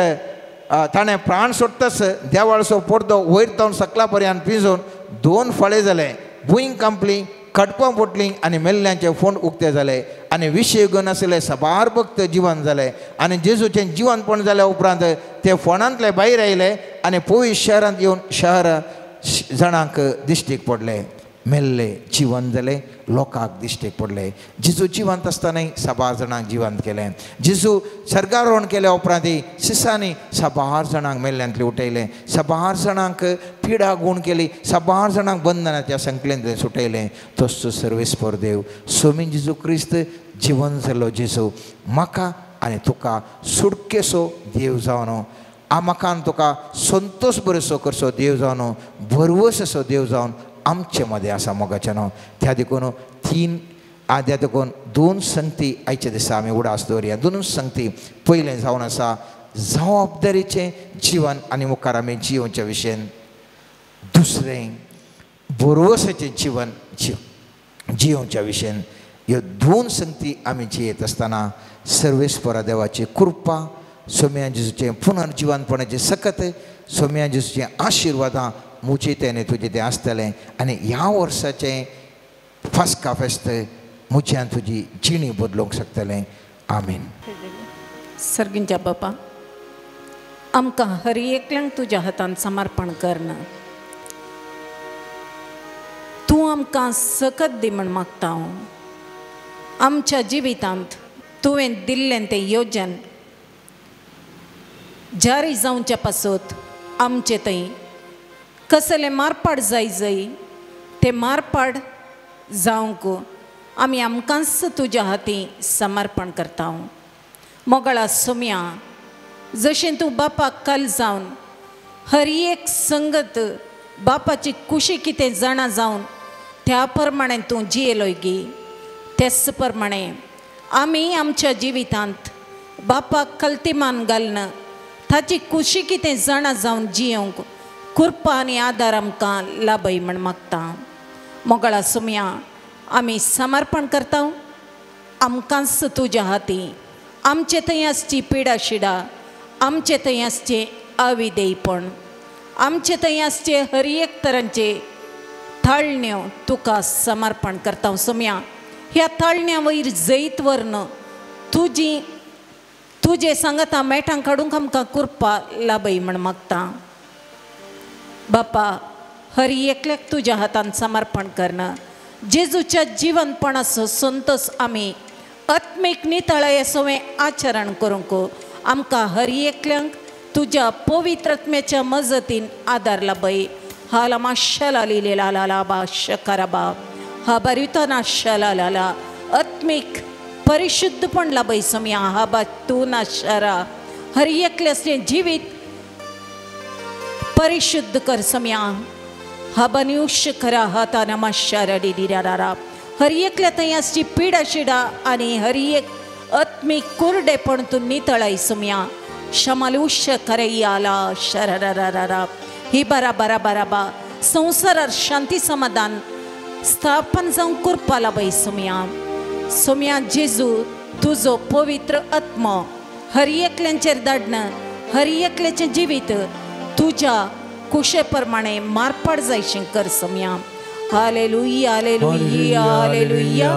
ताणें प्राण सोडटाच देवाळचो पडदो वयर जावन सकला पर्यंत पिंजून 2 फळे जाले, भूंय कांपली, खडपां फुटलीं आनी मेल्ल्यांचे फोंड उक्ते जाले आनी विशय घेवन आशिल्ले साबार भक्त जिवन जाले. आनी जेजूचें जिवनपण जाल्या उपरांत ते फोंडांतले भायर आयले आनी पवित्र शहरांत येवन शहर जाणांक दिश्टीक पडले. मेल्ले जिवन जाले, लोकांक दिश्टीक पडले. जेजू जिवंत आसतनाय साबार जाणांक जिवंत केलें. जेजू सर्गारोहण केल्या उपरांत सिसांनी साबार जाणांक मेल्ल्यांतले उठयलें, साबार जाणांक पिडा गूण केली, साबार जाणांक बंधनाच्या संकलेंतलें सुटयलें. तसो सर्वेस्पर देव सोमी जेजू क्रिस्त जिवन जालो जेजू म्हाका आनी तुका सुटकेसो देव जावन, म्हाका आनी तुका संतोश बरोसो करचो देव जावन, भरवस असो देव जावन आमचे मदें आसा मोगाचें न्हू. त्या देखून 3 आद्या देखून 2 संगती आयच्या दिसा आमी उडास दवरया. 2 संगती पयलें जावन आसा जबाबदारीचें जिवन आनी मुखार आमी जियोवच्या विशयन, दुसरें भरवसाचें जिवन जियोवच्या विशयन. ह्यो 2 संगती आमी जियेत आसतना सर्वेस्परा देवाची कृपा, सोम्या जेजूचें पुनर्जिवनपणाचें सकत, सोम्या जेजूचें आशिर्वादां म्हजे तें आनी तुजें तें आसतलें. आनी ह्या वर्साचें फास्का फेस्त म्हज्यान तुजी जिणी बदलूंक शकतलें. आमीन. सर्गींच्या बापा, आमकां हर एकल्यांक तुज्या हातान समर्पण करना, तूं आमकां सकत दी म्हण मागता हांव. आमच्या जिवितांत तुवें दिल्लें तें योजन जारी जावच्या पासत आमचे थंय कसलें मारपाड जाय जाय तें मारपाड जावंक आमी आमकांच तुज्या हाती समर्पण करता. मोगळा सोम्या, जशें तूं बापाक काल जावन हर एक संगत बापाची कुशी कितें जाणा जावन त्या प्रमाणे तूं जियेलोय गी, तेच प्रमाणे आमी आमच्या जिवितांत बापाक कल्तीमान घालना ताची कुशी कितें जाणा जावन जियोंक कृपा आनी आदार आमकां लाभय म्हण मागता. मोगळा सोम्या, आमी समर्पण करता आमकांच तुज्या हाती. आमचे थंय आसची पिडा शिडा, आमचे थंय आसचें अविदेयपण, आमचे थंय आसचे हर एक तरांचे थाळण्यो तुका समर्पण करता सोम्या. ह्या थाळण्या वयर जैत वर्ण तुजी तुजे सांगता मेटां काडूंक आमकां कृपा लाभय म्हण मागता. बापा, हर एकल्याक तुज्या हातान समर्पण करना, जेजूच्या जिवनपणाचो संतोष आमी आत्मीक नितळाये सवें आचरण करूंक आमकां हर एकल्यांक तुज्या पवित्र आत्म्याच्या मजतीन आदार लाभय. हाला माशला लिलेला लाला बा शकराबा हा बरितना शला लाला आत्मीक परिशुद्धपण लाभय सोम्या. हा बा तूं ना शरा हर एकल्याचें जिवीत परिशुद्ध कर सोम्या. हा बन्यूश खरा हाता नमाशारा डिडिरा हर एकल्या थंय आसची पिडा शिडा आनी हर एक आत्मीक कुरडेपण तूं नितळाय सोम्या. शमालुश करयाला शररा ही बरा बरा बराबा संवसारार शांती समाधान स्थापन जावंक कृपा लाभय सोम्या. सोम्या जेजू तुजो पवित्र आत्मो हर एकल्यांचेर धाडना, हर एकल्याचें जिवीत तुज्या कुशे प्रमाणे मारपाड जायशें कर सोम्या. Hallelujah hallelujah hallelujah.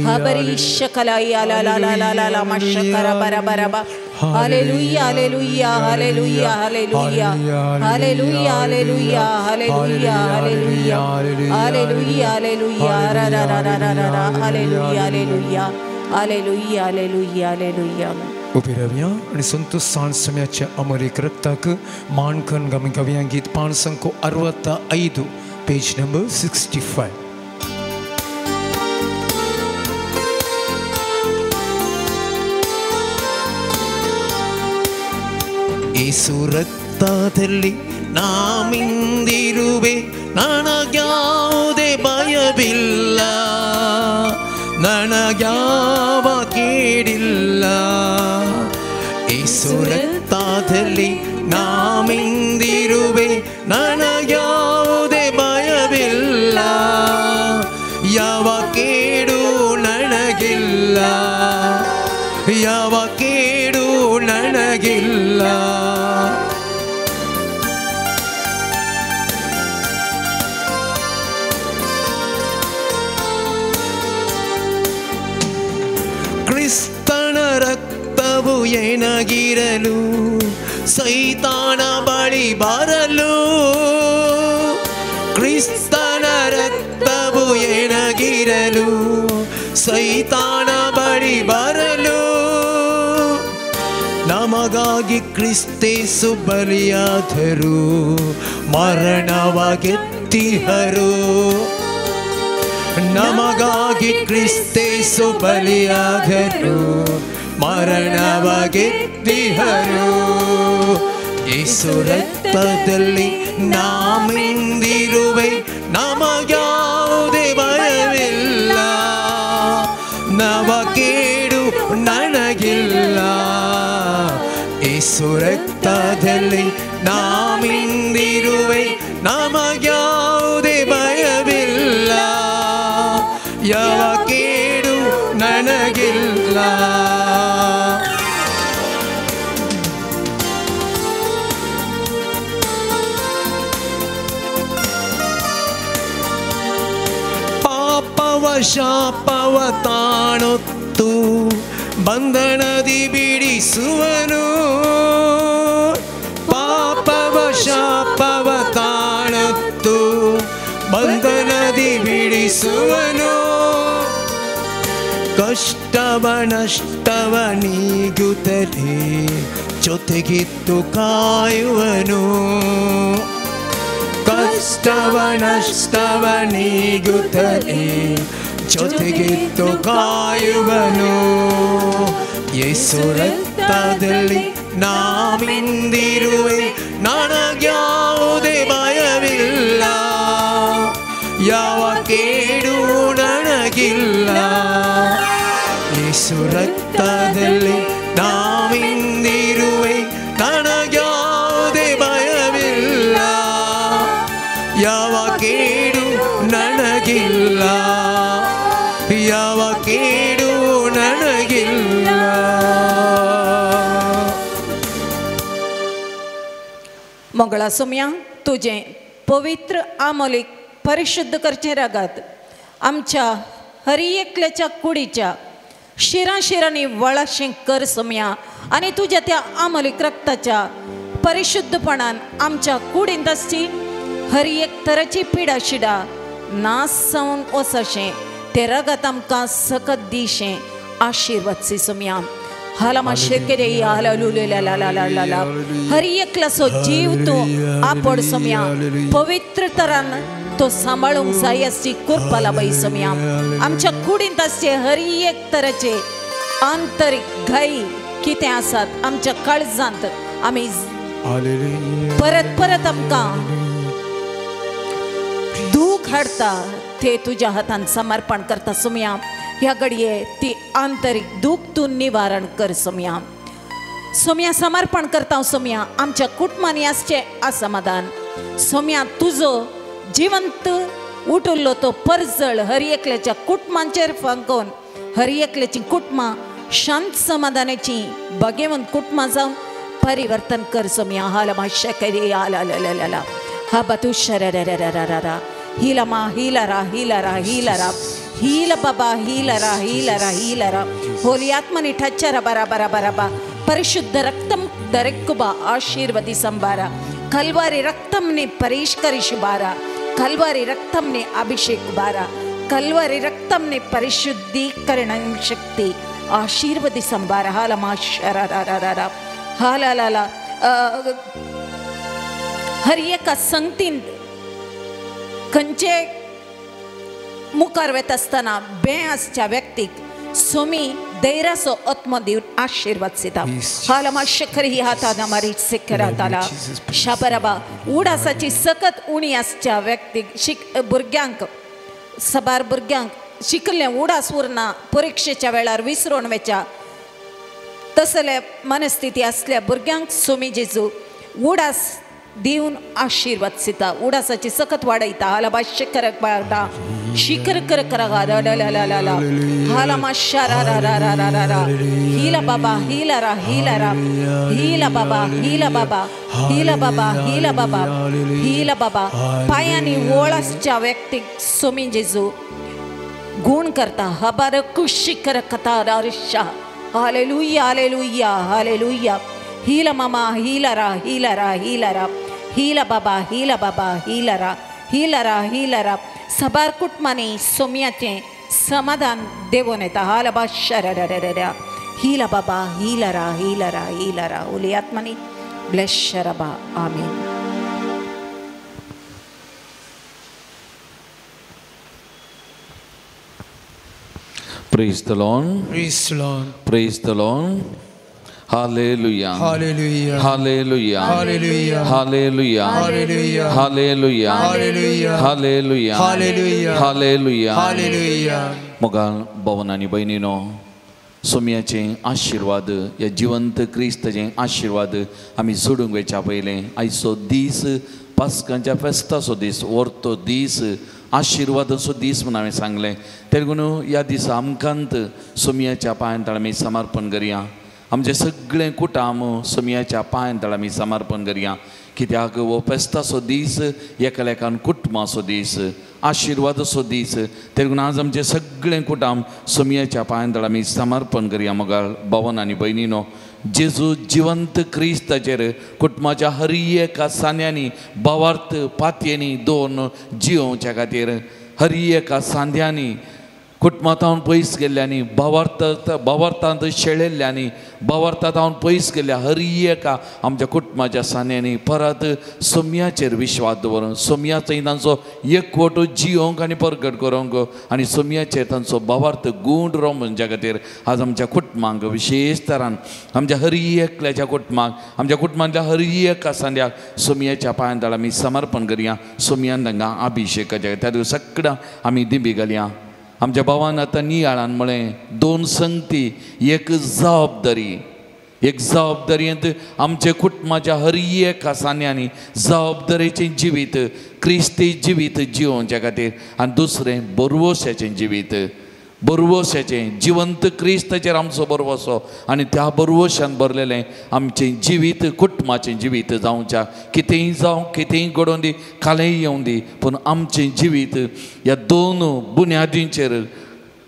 हबरी शकलाई ला ला ला ला ला ला मशकरा बरा बरा बा. Hallelujah hallelujah hallelujah hallelujah hallelujah hallelujah hallelujah hallelujah hallelujah hallelujah रा रा रा रा रा रा. Hallelujah hallelujah hallelujah hallelujah hallelujah. उबे रावया आनी संतोष सांज समयाच्या अमरीक रक्ताक मानकन आमी गावया गीत 565, पेज नंबर 65. ಯೇಸು ರಕ್ತದಲ್ಲಿ ನಾಮಿಂದಿರುವೆ, ನನಗ್ಯಾವುದೇ ಭಯವಿಲ್ಲ, ನನಗ್ಯಾವ ಕೇಡಿಲ್ಲ. ಯೇಸು ರಕ್ತದಲ್ಲಿ ನಾಮಿಂದಿರುವೆ, ನನಗ್ಯಾವುದೇ ಭಯವಿಲ್ಲ, ಯಾವ ಕೇಡು ನನಗಿಲ್ಲ, ಯಾವ ಕೇಡು ನನಗಿಲ್ಲ. ಕ್ರಿಸ್ತನ ರಕ್ತವು ಏನಾಗಿರಲು ಸೈತಾನ ಬಳಿ ಬರಲು, ಕ್ರಿಸ್ತನ ರಕ್ತವು ಏನಾಗಿರಲು ಸೈತಾನ ಬಳಿ ಬರಲು, ನಮಗಾಗಿ ಕ್ರಿಸ್ತೇಸು ಬಲಿಯಾದರು, ಮರಣವ ಗೆದ್ದಿಹರು. ನಮಗಾಗಿ ಕ್ರಿಸ್ತೇಸು ಬಲಿಯಾದರು, ಮರಣವ ಗೆದ್ದಿಹರು. ಯೇಸು ರಕ್ತದಲ್ಲಿ ನಾಮಿಂದಿರುವೆ, ನಮಗ್ಯಾವುದೇ ಭಯವಿಲ್ಲ, ನವ ಕೇಡು ನನಗಿಲ್ಲ. ಯೇಸು ರಕ್ತದಲ್ಲಿ ನಾಮಿಂದಿರುವೆ, ನಮಗ್ಯಾವುದೇ ಭಯವಿಲ್ಲ, ಯಾವ ಕೇಡು ನನಗಿಲ್ಲ. ಪಾಪವ ಶಾಪವ ತಾಣೊತ್ತು ಬಂಧನದಿ ಬಿಡಿಸುವನು, ಪಾಪವ ಶಾಪವ ತಾಣೊತ್ತು ಬಂಧನದಿ ಬಿಡಿಸುವನು. ಕಷ್ಟವ ನಷ್ಟವ ನೀಗುತ್ತಲೇ ಜೊತೆಗಿತ್ತು ಕಾಯುವನು, ಕಷ್ಟವ ನಷ್ಟವ ನೀಗುತ್ತಲೇ ಜೊತೆಗಿತ್ತು ಕಾಯುವನು. ಯೇಸು ರಕ್ತದಲ್ಲಿ ನಾಮಿಂದಿರುವೆ, ನನಗ್ಯಾವುದೇ ಭಯವಿಲ್ಲ, ಯಾವ ಕೇಡು ನನಗಿಲ್ಲ. ಯೇಸು ರಕ್ತದಲ್ಲಿ ನಾಮಿಂದಿರುವೆ, ನನಗ್ಯಾವುದೇ ಭಯವಿಲ್ಲ, ಯಾವ ಕೇಡು ನನಗಿಲ್ಲ, ಯಾವ ಕೇಡು ನನಗಿಲ್ಲ. मंगळा सोम्या तुजें पवित्र आमोलीक परिशुद्ध करचें रागात आमच्या हरी एकल्याच्या कुडीच्या शिरां शिरांनी वळाशें कर सोम्या आनी तुज्या त्या आमोलीक रक्ताच्या परिशुद्धपणान आमच्या कुडींत आसची हर एक तराची पिडा शिडा नास जावन वचशें ते रगत आमकां सकत दिशें आशिर्वाद सी सोम्या. हर एकल्याचो जीव तूं आपड सोम्या पवित्र तरान तो सांबाळूंक जाय आसची कृपा लाभय सोम्या. आमच्या कुडींत आसचे हर एक तराचे आंतरीक घाई कितें आसात आमच्या काळजांत आमी परत परत आमकां दूख हाडटा ते तुज्या हातान समर्पण करता सोम्या. ह्या घडये ती आंतरीक दूख तूं निवारण कर सोम्या. सोम्या समर्पण करता सोम्या आमच्या कुटुंबांनी आसचें असमाधान सोम्या तुजो जिवंत उठुल्लो तो परजळ हर एकल्याच्या कुटुंबांचेर फांकोवन हर एकल्याची कुटुंबां शांत समाधानाची भाग्यवंत कुटुंबां जावन परिवर्तन कर सोम्या हाला शकरी आला ला हा बतू शरा हिला मा हिला रा हिला रा हिला रा हिला बाबा हिला रा हिला रा हिला रा होली आत्मनि ठच्चरा बरा बरा बरा बा परिशुद्ध रक्तम दरेकुबा आशीर्वदी संभारा कलवारी रक्तमने परिष्करिश बारा कलवारी रक्तमने अभिषेक बारा कलवारी रक्तमने परिशुद्धीकरण शक्ती आशीर्वदी संभारा हाला मा शरा रा रा रा हाला ला ला हर एका संगतीन खंयचे मुखार वता आसतना बें आसच्या व्यक्तीक सोमी धैर्याचो आत्मो दिवन आशिर्वाद दिता हाला शखर ही हातान मारी सिखराताला शाबराबा उडासाची सकत उणी आसच्या व्यक्तीक भुरग्यांक सबार भुरग्यांक शिकल्लें उडास उरना परिक्षेच्या वेळार विसरून वच्या तसले मनस्थिती आसल्या भुरग्यांक सोमी जेजू उडास दिवन आशीर्वाद दिता उडासाची सकत वाडयता हाला शिखर बाळता शिखर कर करा हाला मा शरा रा रा रा रा रा रा हिला बाबा हिला रा हिला रा हिला बाबा हिला बाबा हिला बाबा हिला बाबा हिला बाबा पायांनी वळसच्या व्यक्तीक सोमी जेजू गुण करता हबार कुशिखर कथा रिशा हालेलुया हालेलुया हालेलुया हिला मामा हिला रा हिला रा हिला रा हिला बाबा हिला बाबा हिला रा हिला रा हिला रा सबार कुटुंबांनी सोम्याचें समाधान देवून येता हाला बा शरा हिला बाबा हिला रा हिला रा हिला रा ओली आत्मानी ब्लेस शराबा आमीन. Praise the Lord. Praise the Lord. Praise the Lord. Hallelujah. Hallelujah. Hallelujah. Hallelujah. Hallelujah. Hallelujah. Hallelujah. Hallelujah. Hallelujah. Hallelujah. Hallelujah. Hallelujah. मोगाल भवन आनी भयणीनो सोम्याचे आशिर्वाद ह्या जिवंत क्रिस्ताचे आशिर्वाद आमी जोडूंक वयच्या पयलें आयचो दीस पास्कांच्या फेस्ताचो दीस वर्तो दीस आशिर्वादाचो दीस म्हूण हांवें सांगलें तेगून ह्या दिसा आमकांत सोम्याच्या पांयां तळ आमी समर्पण करया आमचें सगळें कुटाम सोम्याच्या पांयां तळ आमी समर्पण करया कित्याक हो फेस्ताचो दीस एकालेकान कुटुंबाचो दीस आशिर्वादाचो दीस तेगून आज आमचें सगळें कुटाम सोम्याच्या पांयां तळ आमी समर्पण करया मोगाळ भवन आनी भयणीनो जेजू जिवंत क्रिस्ताचेर कुटुंबाच्या हर एका सांद्यांनी भावार्थ पातयेंनी दोन जियोवच्या खातीर हर एका सांद्यांनी कुटुंबांत पयस गेल्ल्यांनी भावार्थांत शेळेल्ल्यांनी भावार्थांत पयस गेल्ल्या हर एका आमच्या कुटुंबाच्या सांद्यांनी परत सोम्याचेर विश्वास दवरून सोम्याचो तांचो एकवटो जियोंक आनी परगट करूंक आनी सोम्याचेर तांचो भावार्थ गूण रोवंक म्हणच्या खातीर आज आमच्या कुटुंबांक विशेष तरान आमच्या हर एकल्याच्या कुटुंबाक आमच्या कुटुंबांतल्या हर एका सांद्याक सोम्याच्या पांयां तळ आमी समर्पण करया सोम्यान तांकां अभिशेकाच्या त्या दिवस सगळ्यां आमी दिंबी घालया. आमच्या भावान आतां नियाळान म्हळें दोन संगती एक जबाबदारी एक जबाबदारींत आमच्या कुटुंबाच्या हर एका सांद्यांनी जबाबदारेचें जिवीत क्रिस्ती जिवीत जिवोवच्या खातीर आनी दुसरें बरवोशाचें जिवीत बरवोशाचें जिवंत क्रिस्ताचेर आमचो बरवसो आनी त्या बरवोशान भरलेलें आमचें जिवीत कुटुंबाचें जिवीत जावच्या कितेंय जावं कितेंय घडोवन दी कालेंय येवं दी पूण आमचें जिवीत ह्या दोन बुन्यादींचेर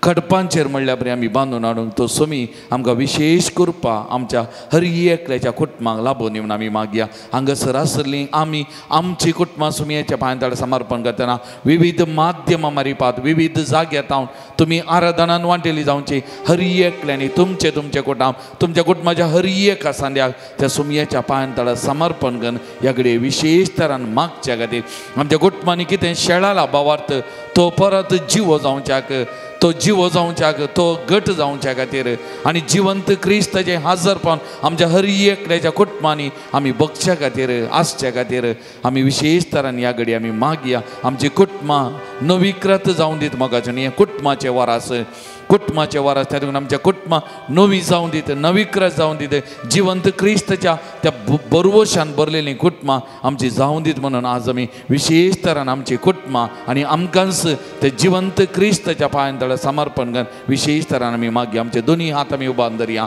खडपांचेर म्हणल्यार बरें आमी बांदून हाडूंक तो सोमी आमकां विशेश कृपा आमच्या हर एकल्याच्या कुटुंबाक लाभून दी म्हूण आमी मागया. हांगासर आसलीं आमी आमची कुटुंबां सोमयाच्या पांयां तळ समर्पण करतना विविध माध्यमां मारिपात विविध जाग्यार तावन तुमी आराधनान वांटेली जावची हर एकल्यांनी तुमचे तुमचे कुटुंब तुमच्या कुटुंबाच्या हर एका सांद्याक त्या सोमयाच्या पांयां तळ समर्पण करून ह्या कडेन विशेश तरान मागच्या खातीर आमच्या कुटुंबांनी कितें शेळाला भावार्थ तो परत जिवो जावच्याक तो जिवो जावच्याक तो घट जावच्या खातीर आनी जिवंत क्रिस्ताचें हाजरपण आमच्या हर एकल्याच्या कुटुंबांनी आमी बगच्या खातीर आसच्या खातीर आमी विशेष तरान ह्या घडी आमी मागया. आमची कुटुंबां नवीकृत जावन दीत मोगाचें हें कुटुंबाचें वारास कुटुंबाचें वारास त्या देखून आमच्या कुटुंबां नवी जावन दीत नवीकृत जावन दीत जिवंत क्रिस्ताच्या त्या बरवशान भरलेलीं कुटुंबां आमची जावन दीत म्हणून आज आमी विशेष तरान आमची कुटुंबां आनी आमकांच ते जिवंत क्रिस्ताच्या पांयां तळ समर्पण करून विशेष तरान आमी मागया. आमचे दोनी हात आमी उबारून धरया.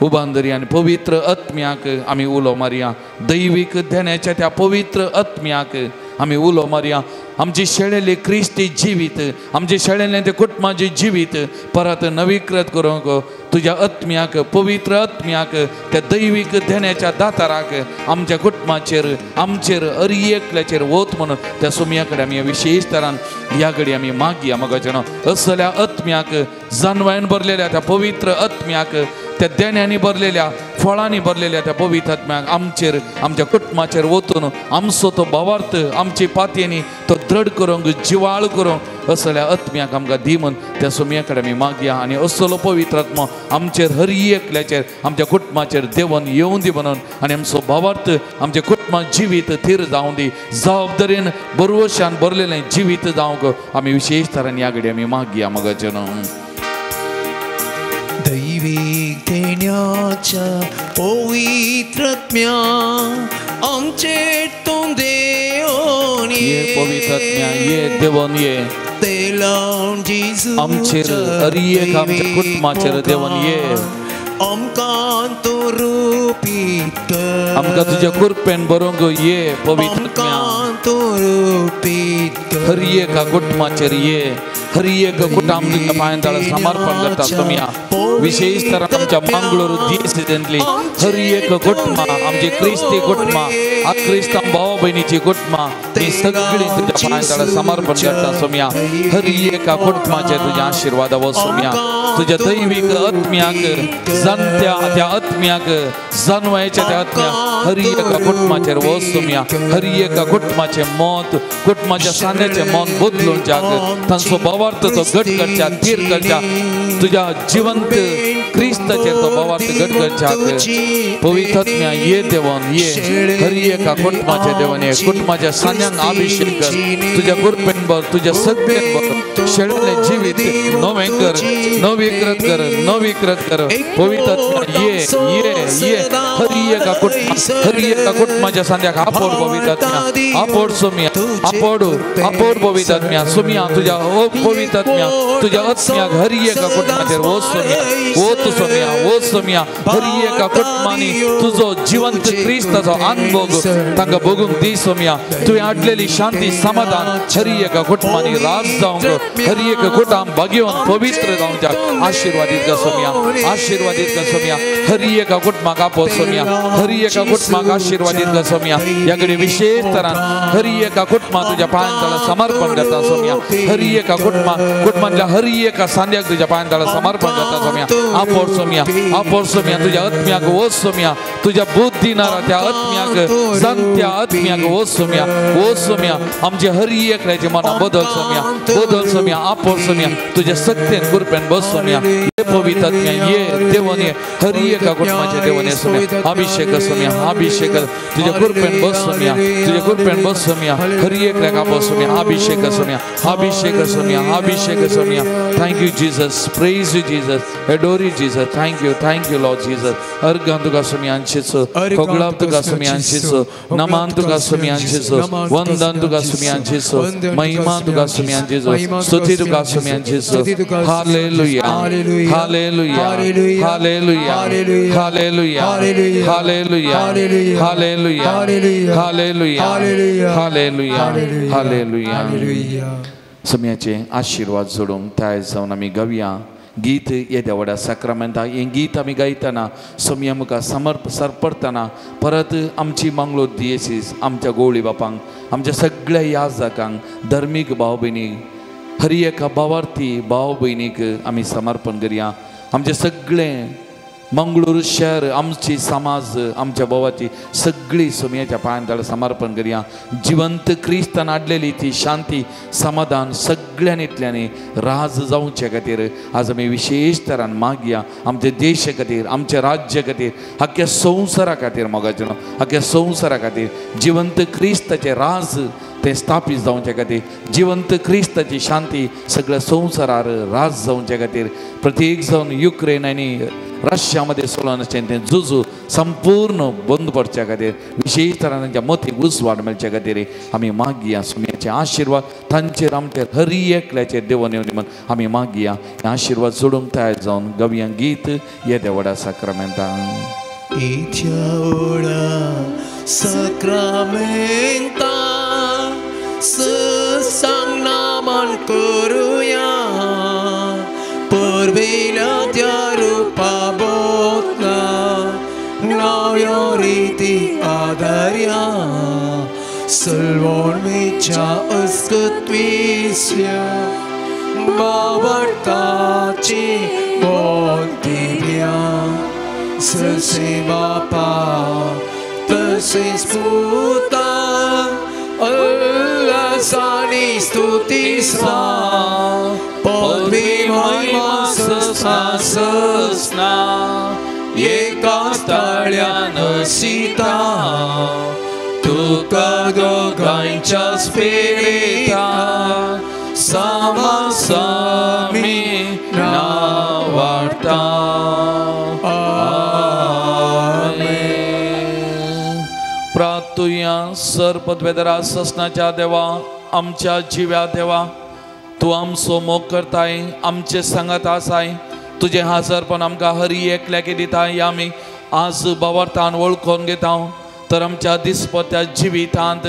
उबान धरया आनी पवित्र आत्म्याक आमी उलो मारया. दैवीक ध्यानाच्या त्या पवित्र आत्म्याक आमी उलो मारया. आमची शेळेले क्रिस्ती जिवीत, आमचे शेळेले ते कुटुंबाचें जिवीत परत नवीकृत करूंक तुज्या आत्म्याक, पवित्र आत्म्याक, त्या दैवीक ध्यानाच्या दाताराक आमच्या कुटुंबाचेर, आमचेर अरी एकल्याचेर वत म्हणून त्या सुमया कडेन आमी विशेश तरान ह्या घडी आमी मागया. मगाचें असल्या आत्म्याक, जानवायन भरलेल्या त्या पवित्र आत्म्याक, त्या देण्यांनी भरलेल्या, फळांनी भरलेल्या त्या पवित्र आत्म्याक आमचेर, आमच्या कुटुंबाचेर वतून आमचो तो भावार्थ आमची पातयेनी तो दृढ करूंक, जिवाळ करूंक असल्या आत्म्याक आमकां दी म्हूण त्या सुमया कडेन आमी मागया. आनी असलो पवित्र आत्मो आमचेर हर एकल्याचेर, आमच्या कुटुंबाचेर देवन येवूं दी म्हणून आनी आमचो भावार्थ, आमच्या कुटुंबां जिवीत थीर जावं दी, जबाबदारेन बरवशान भरलेलें जिवीत जावंक आमी विशेश तरान ह्या घडी आमी मागया. मगाचें दैवीक देण्याच्या पवित्र आत्म्या आमचेर तूं देवन ये, पवित्र आत्म्या ये, देवन ये आमचेर, हर एक आमच्या कुटुंबाचेर देवन ये. आमकां तूं रुपीत कर, आमकां तुज्या कृपेन भरूंक ये पवित्र आत्म्या. आमकां तूं रुपीत कर, हर एका कुटुंबाचेर ये, हर एक कुटुंब तुज्या पांयां तळा समर्पण करता तुमया. विशेष तर आमच्या मंगळूर दिसेंतली हर एक कुटुंबां, आमची क्रिस्ती कुटुंबां, क्रिस्तांव भाव भयणीची कुटुंबां, ती सगळीं तुज्या पांयां तळा समर्पण करता सोम्या. हर एका कुटुंबाचेर तुज्या आशिर्वाद सोम्या. तुज्या दैवीक आत्म्याक, जाणत्या त्या आत्म्याक, जानवायच्या त्या आत्म्याक हर एका कुटुंबाचेर वच सोम्या. हर एका कुटुंबाचें मत, कुटुंबाच्या सांद्याचें मन बदलून जाग, तांचो भावार्थ तो घट करच्या, थीर करच्या, तुज्या जिवंत क्रिस्ताचेर तो भावार्थ घट करच्या. पवित्र आत्म्या ये, देवन ये, हर एका कुटुंबाच्या देवन ये, कुटुंबाच्या सांद्यांक अभिषेक कर तुज्या कृपेन भर, तुज्या सत्तेन भर, शेळेलें जिवीत नवें कर, नवीकृत कर, नवीकृत कर. पवित्र आत्म्या ये, ये, ये, हर एका कुटुंबा, हर एका कुटुंबाच्या सांद्याक आपोड पवित्र आत्म्या, आपोड सोम्या, आपोड, आपोड पवित्र आत्म्या सोम्या. तुज्या ओ पवित्र आत्म्या, तुज्या आत्म्याक हर एका कुटुंबाचेर वच सोम्या, वत सोम्या, वच सोम्या. हर एका कुटुंबांनी तुजो जिवंत क्रिस्ताचो अनुभव तांकां भोगूंक दी सोम्या. तुवें हाडलेली शांती, समाधान हर एका कुटुंबांनी राज जावंक, हर एक कुटुंब भाग्यवान पवित्र जावंक आशिर्वादीत कर सोम्या, आशिर्वादीत कर सोम्या. हर एका कुटुंबाक आपो सोम्या, हर एका कुटुंबाक आशिर्वादीत कर सोम्या. ह्या कडेन विशेष तरान हर एका कुटुंबाक तुज्या पांयां तळा समर्पण करता सोम्या. हर एका कुटुंबाक, कुटुंबांतल्या हर एका सांद्याक तुज्या पांयां तळा समर्पण करता सोम्या. आपोर सोम्या, आपोर सोम्या. तुज्या आत्म्याक वच सोम्या, तुज्या बुद्धी नारा त्या आत्म्याक, जाणत्या आत्म्याक वच सोम्या, वच सोम्या. आमचे हर एकल्याचे मनां बदल सोम्या, बदल सोम्या, आपोर सोम्या. तुज्या सत्तेन कृपेन बस सोम्या. ये पवित्र आत्म्या ये, देवन ये, हर एका कुटुंबाचे देवन ये सोम्या. अभिषेक सोम्या, अभिषेक तुज्या कृपेन बस सोम्या, तुज्या कृपेन बस सोम्या. हर एकल्याक आपो सोम्या, अभिषेक सोम्या, अभिषेक सोम्या, अभिषेक Saumya. Thank you Jesus, praise you Jesus, adore you Jesus. Thank you, thank you Lord Jesus. अर्घां तुका सुम्यांचेचो, कोगळाप तुका सुम्यांचेचो, नमान तुका सुम्यांचेचो, वंदन तुका सुम्यांचेचो, महिमा तुका सुम्यांचेचो, स्तुती तुका सुम्यांचेचो. Hallelujah, hallelujah, hallelujah, hallelujah, hallelujah, hallelujah, hallelujah, hallelujah, hallelujah. सम्याचे आशिर्वाद जोडूंक तयार जावन आमी गावया गीत. येद्या व्हडा साक्रामेंता हें गीत आमी गायतना, सोम्या मुखार समर्प सरपडटना परत आमची मंगलोर दियेसीस, आमच्या गोवळी बापांक, आमच्या सगळ्या याजकांक, धर्मीक भाव भयणीक, हर एका भावार्थी भाव भयणीक आमी समर्पण करया. आमचे सगळें मंगळूर शहर, आमची समाज, आमच्या भावाची सगळी सोम्याच्या पांयां तळा समर्पण करया. जिवंत क्रिस्तान हाडलेली ती शांती, समाधान सगळ्यांनी राज जावचे खातीर आज आमी विशेष तरान मागया. आमच्या देशा खातीर, आमच्या राज्या खातीर, आख्या संवसारा खातीर, मोगाचें आख्या संवसारा खातीर जिवंत क्रिस्ताचें राज तें स्थापीत जावचे खातीर, जिवंत क्रिस्ताची शांती सगळ्या संवसारार राज जावचे खातीर, प्रत्येक जावन युक्रेन आनी रशिया मदें चलोवन आसचें तें झुजू संपूर्ण बंद पडच्या खातीर, विशेश तरान तांच्या मतीक उजवाड मेळच्या खातीर आमी मागया. सुम्याचे आशिर्वाद तांचेर आमचेर हरी एकल्याचेर देवून येवनी म्हण आमी मागया. हे आशिर्वाद जोडूंक तयार जावन गवया गीत येद्या व्हडा साक्रामेंतान. साक्रामेंता सांग नामान करुया परबेल्या त्या रुपा बोतला नव्यो रिती आदार्या सलवणमेच्या अस्कत्विस्या बावडताची बोलतिव्या ससे बापा तसेच पुता अल्लासानी स्तुती स्वा पदवी महिमा ससना ससना एका ताळ्यान सीता तुका दोगांच्या स्पिरिता सामासामी नावाडता. प्रार्थुया. सर पदवेदरा ससनाच्या देवा, आमच्या जिव्या देवा, तूं आमचो मोग करताय, आमचे सांगात आसाय, तुजें हाजरपण आमकां हरी एकल्याक दिताय. आमी आज बावर्थान वळखून घेता तर आमच्या दिसपत्या जिवितांत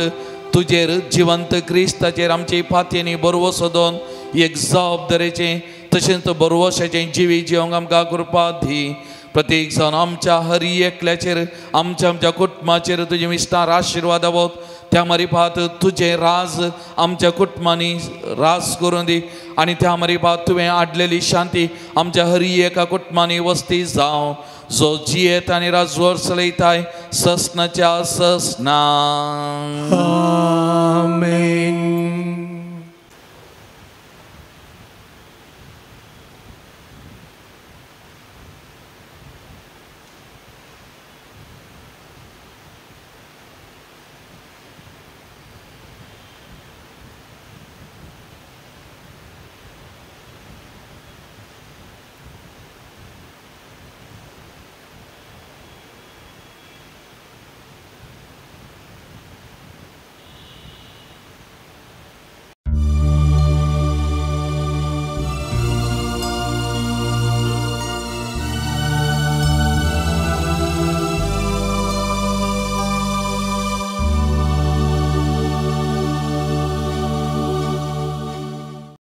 तुजेर जिवंत क्रिस्ताचेर आमची फातयेनी बरवसो दोन एक जबाबदारेचें तशेंच बरवशाचें जिवीत जिवंक आमकां कृपा दी. प्रत्येक जावन आमच्या हरी एकल्याचेर आमच्या आमच्या कुटुंबाचेर तुजे विस्तार आशिर्वाद आवत. त्या मारिफात तुजें राज आमच्या कुटुंबांनी राज करून दी आनी त्या मारिफात तुवें हाडलेली शांती आमच्या हरी एका कुटुंबांनी वस्ती जावं, जो जियेत आनी राजवर चलयताय ससनाच्या ससना. आमेन.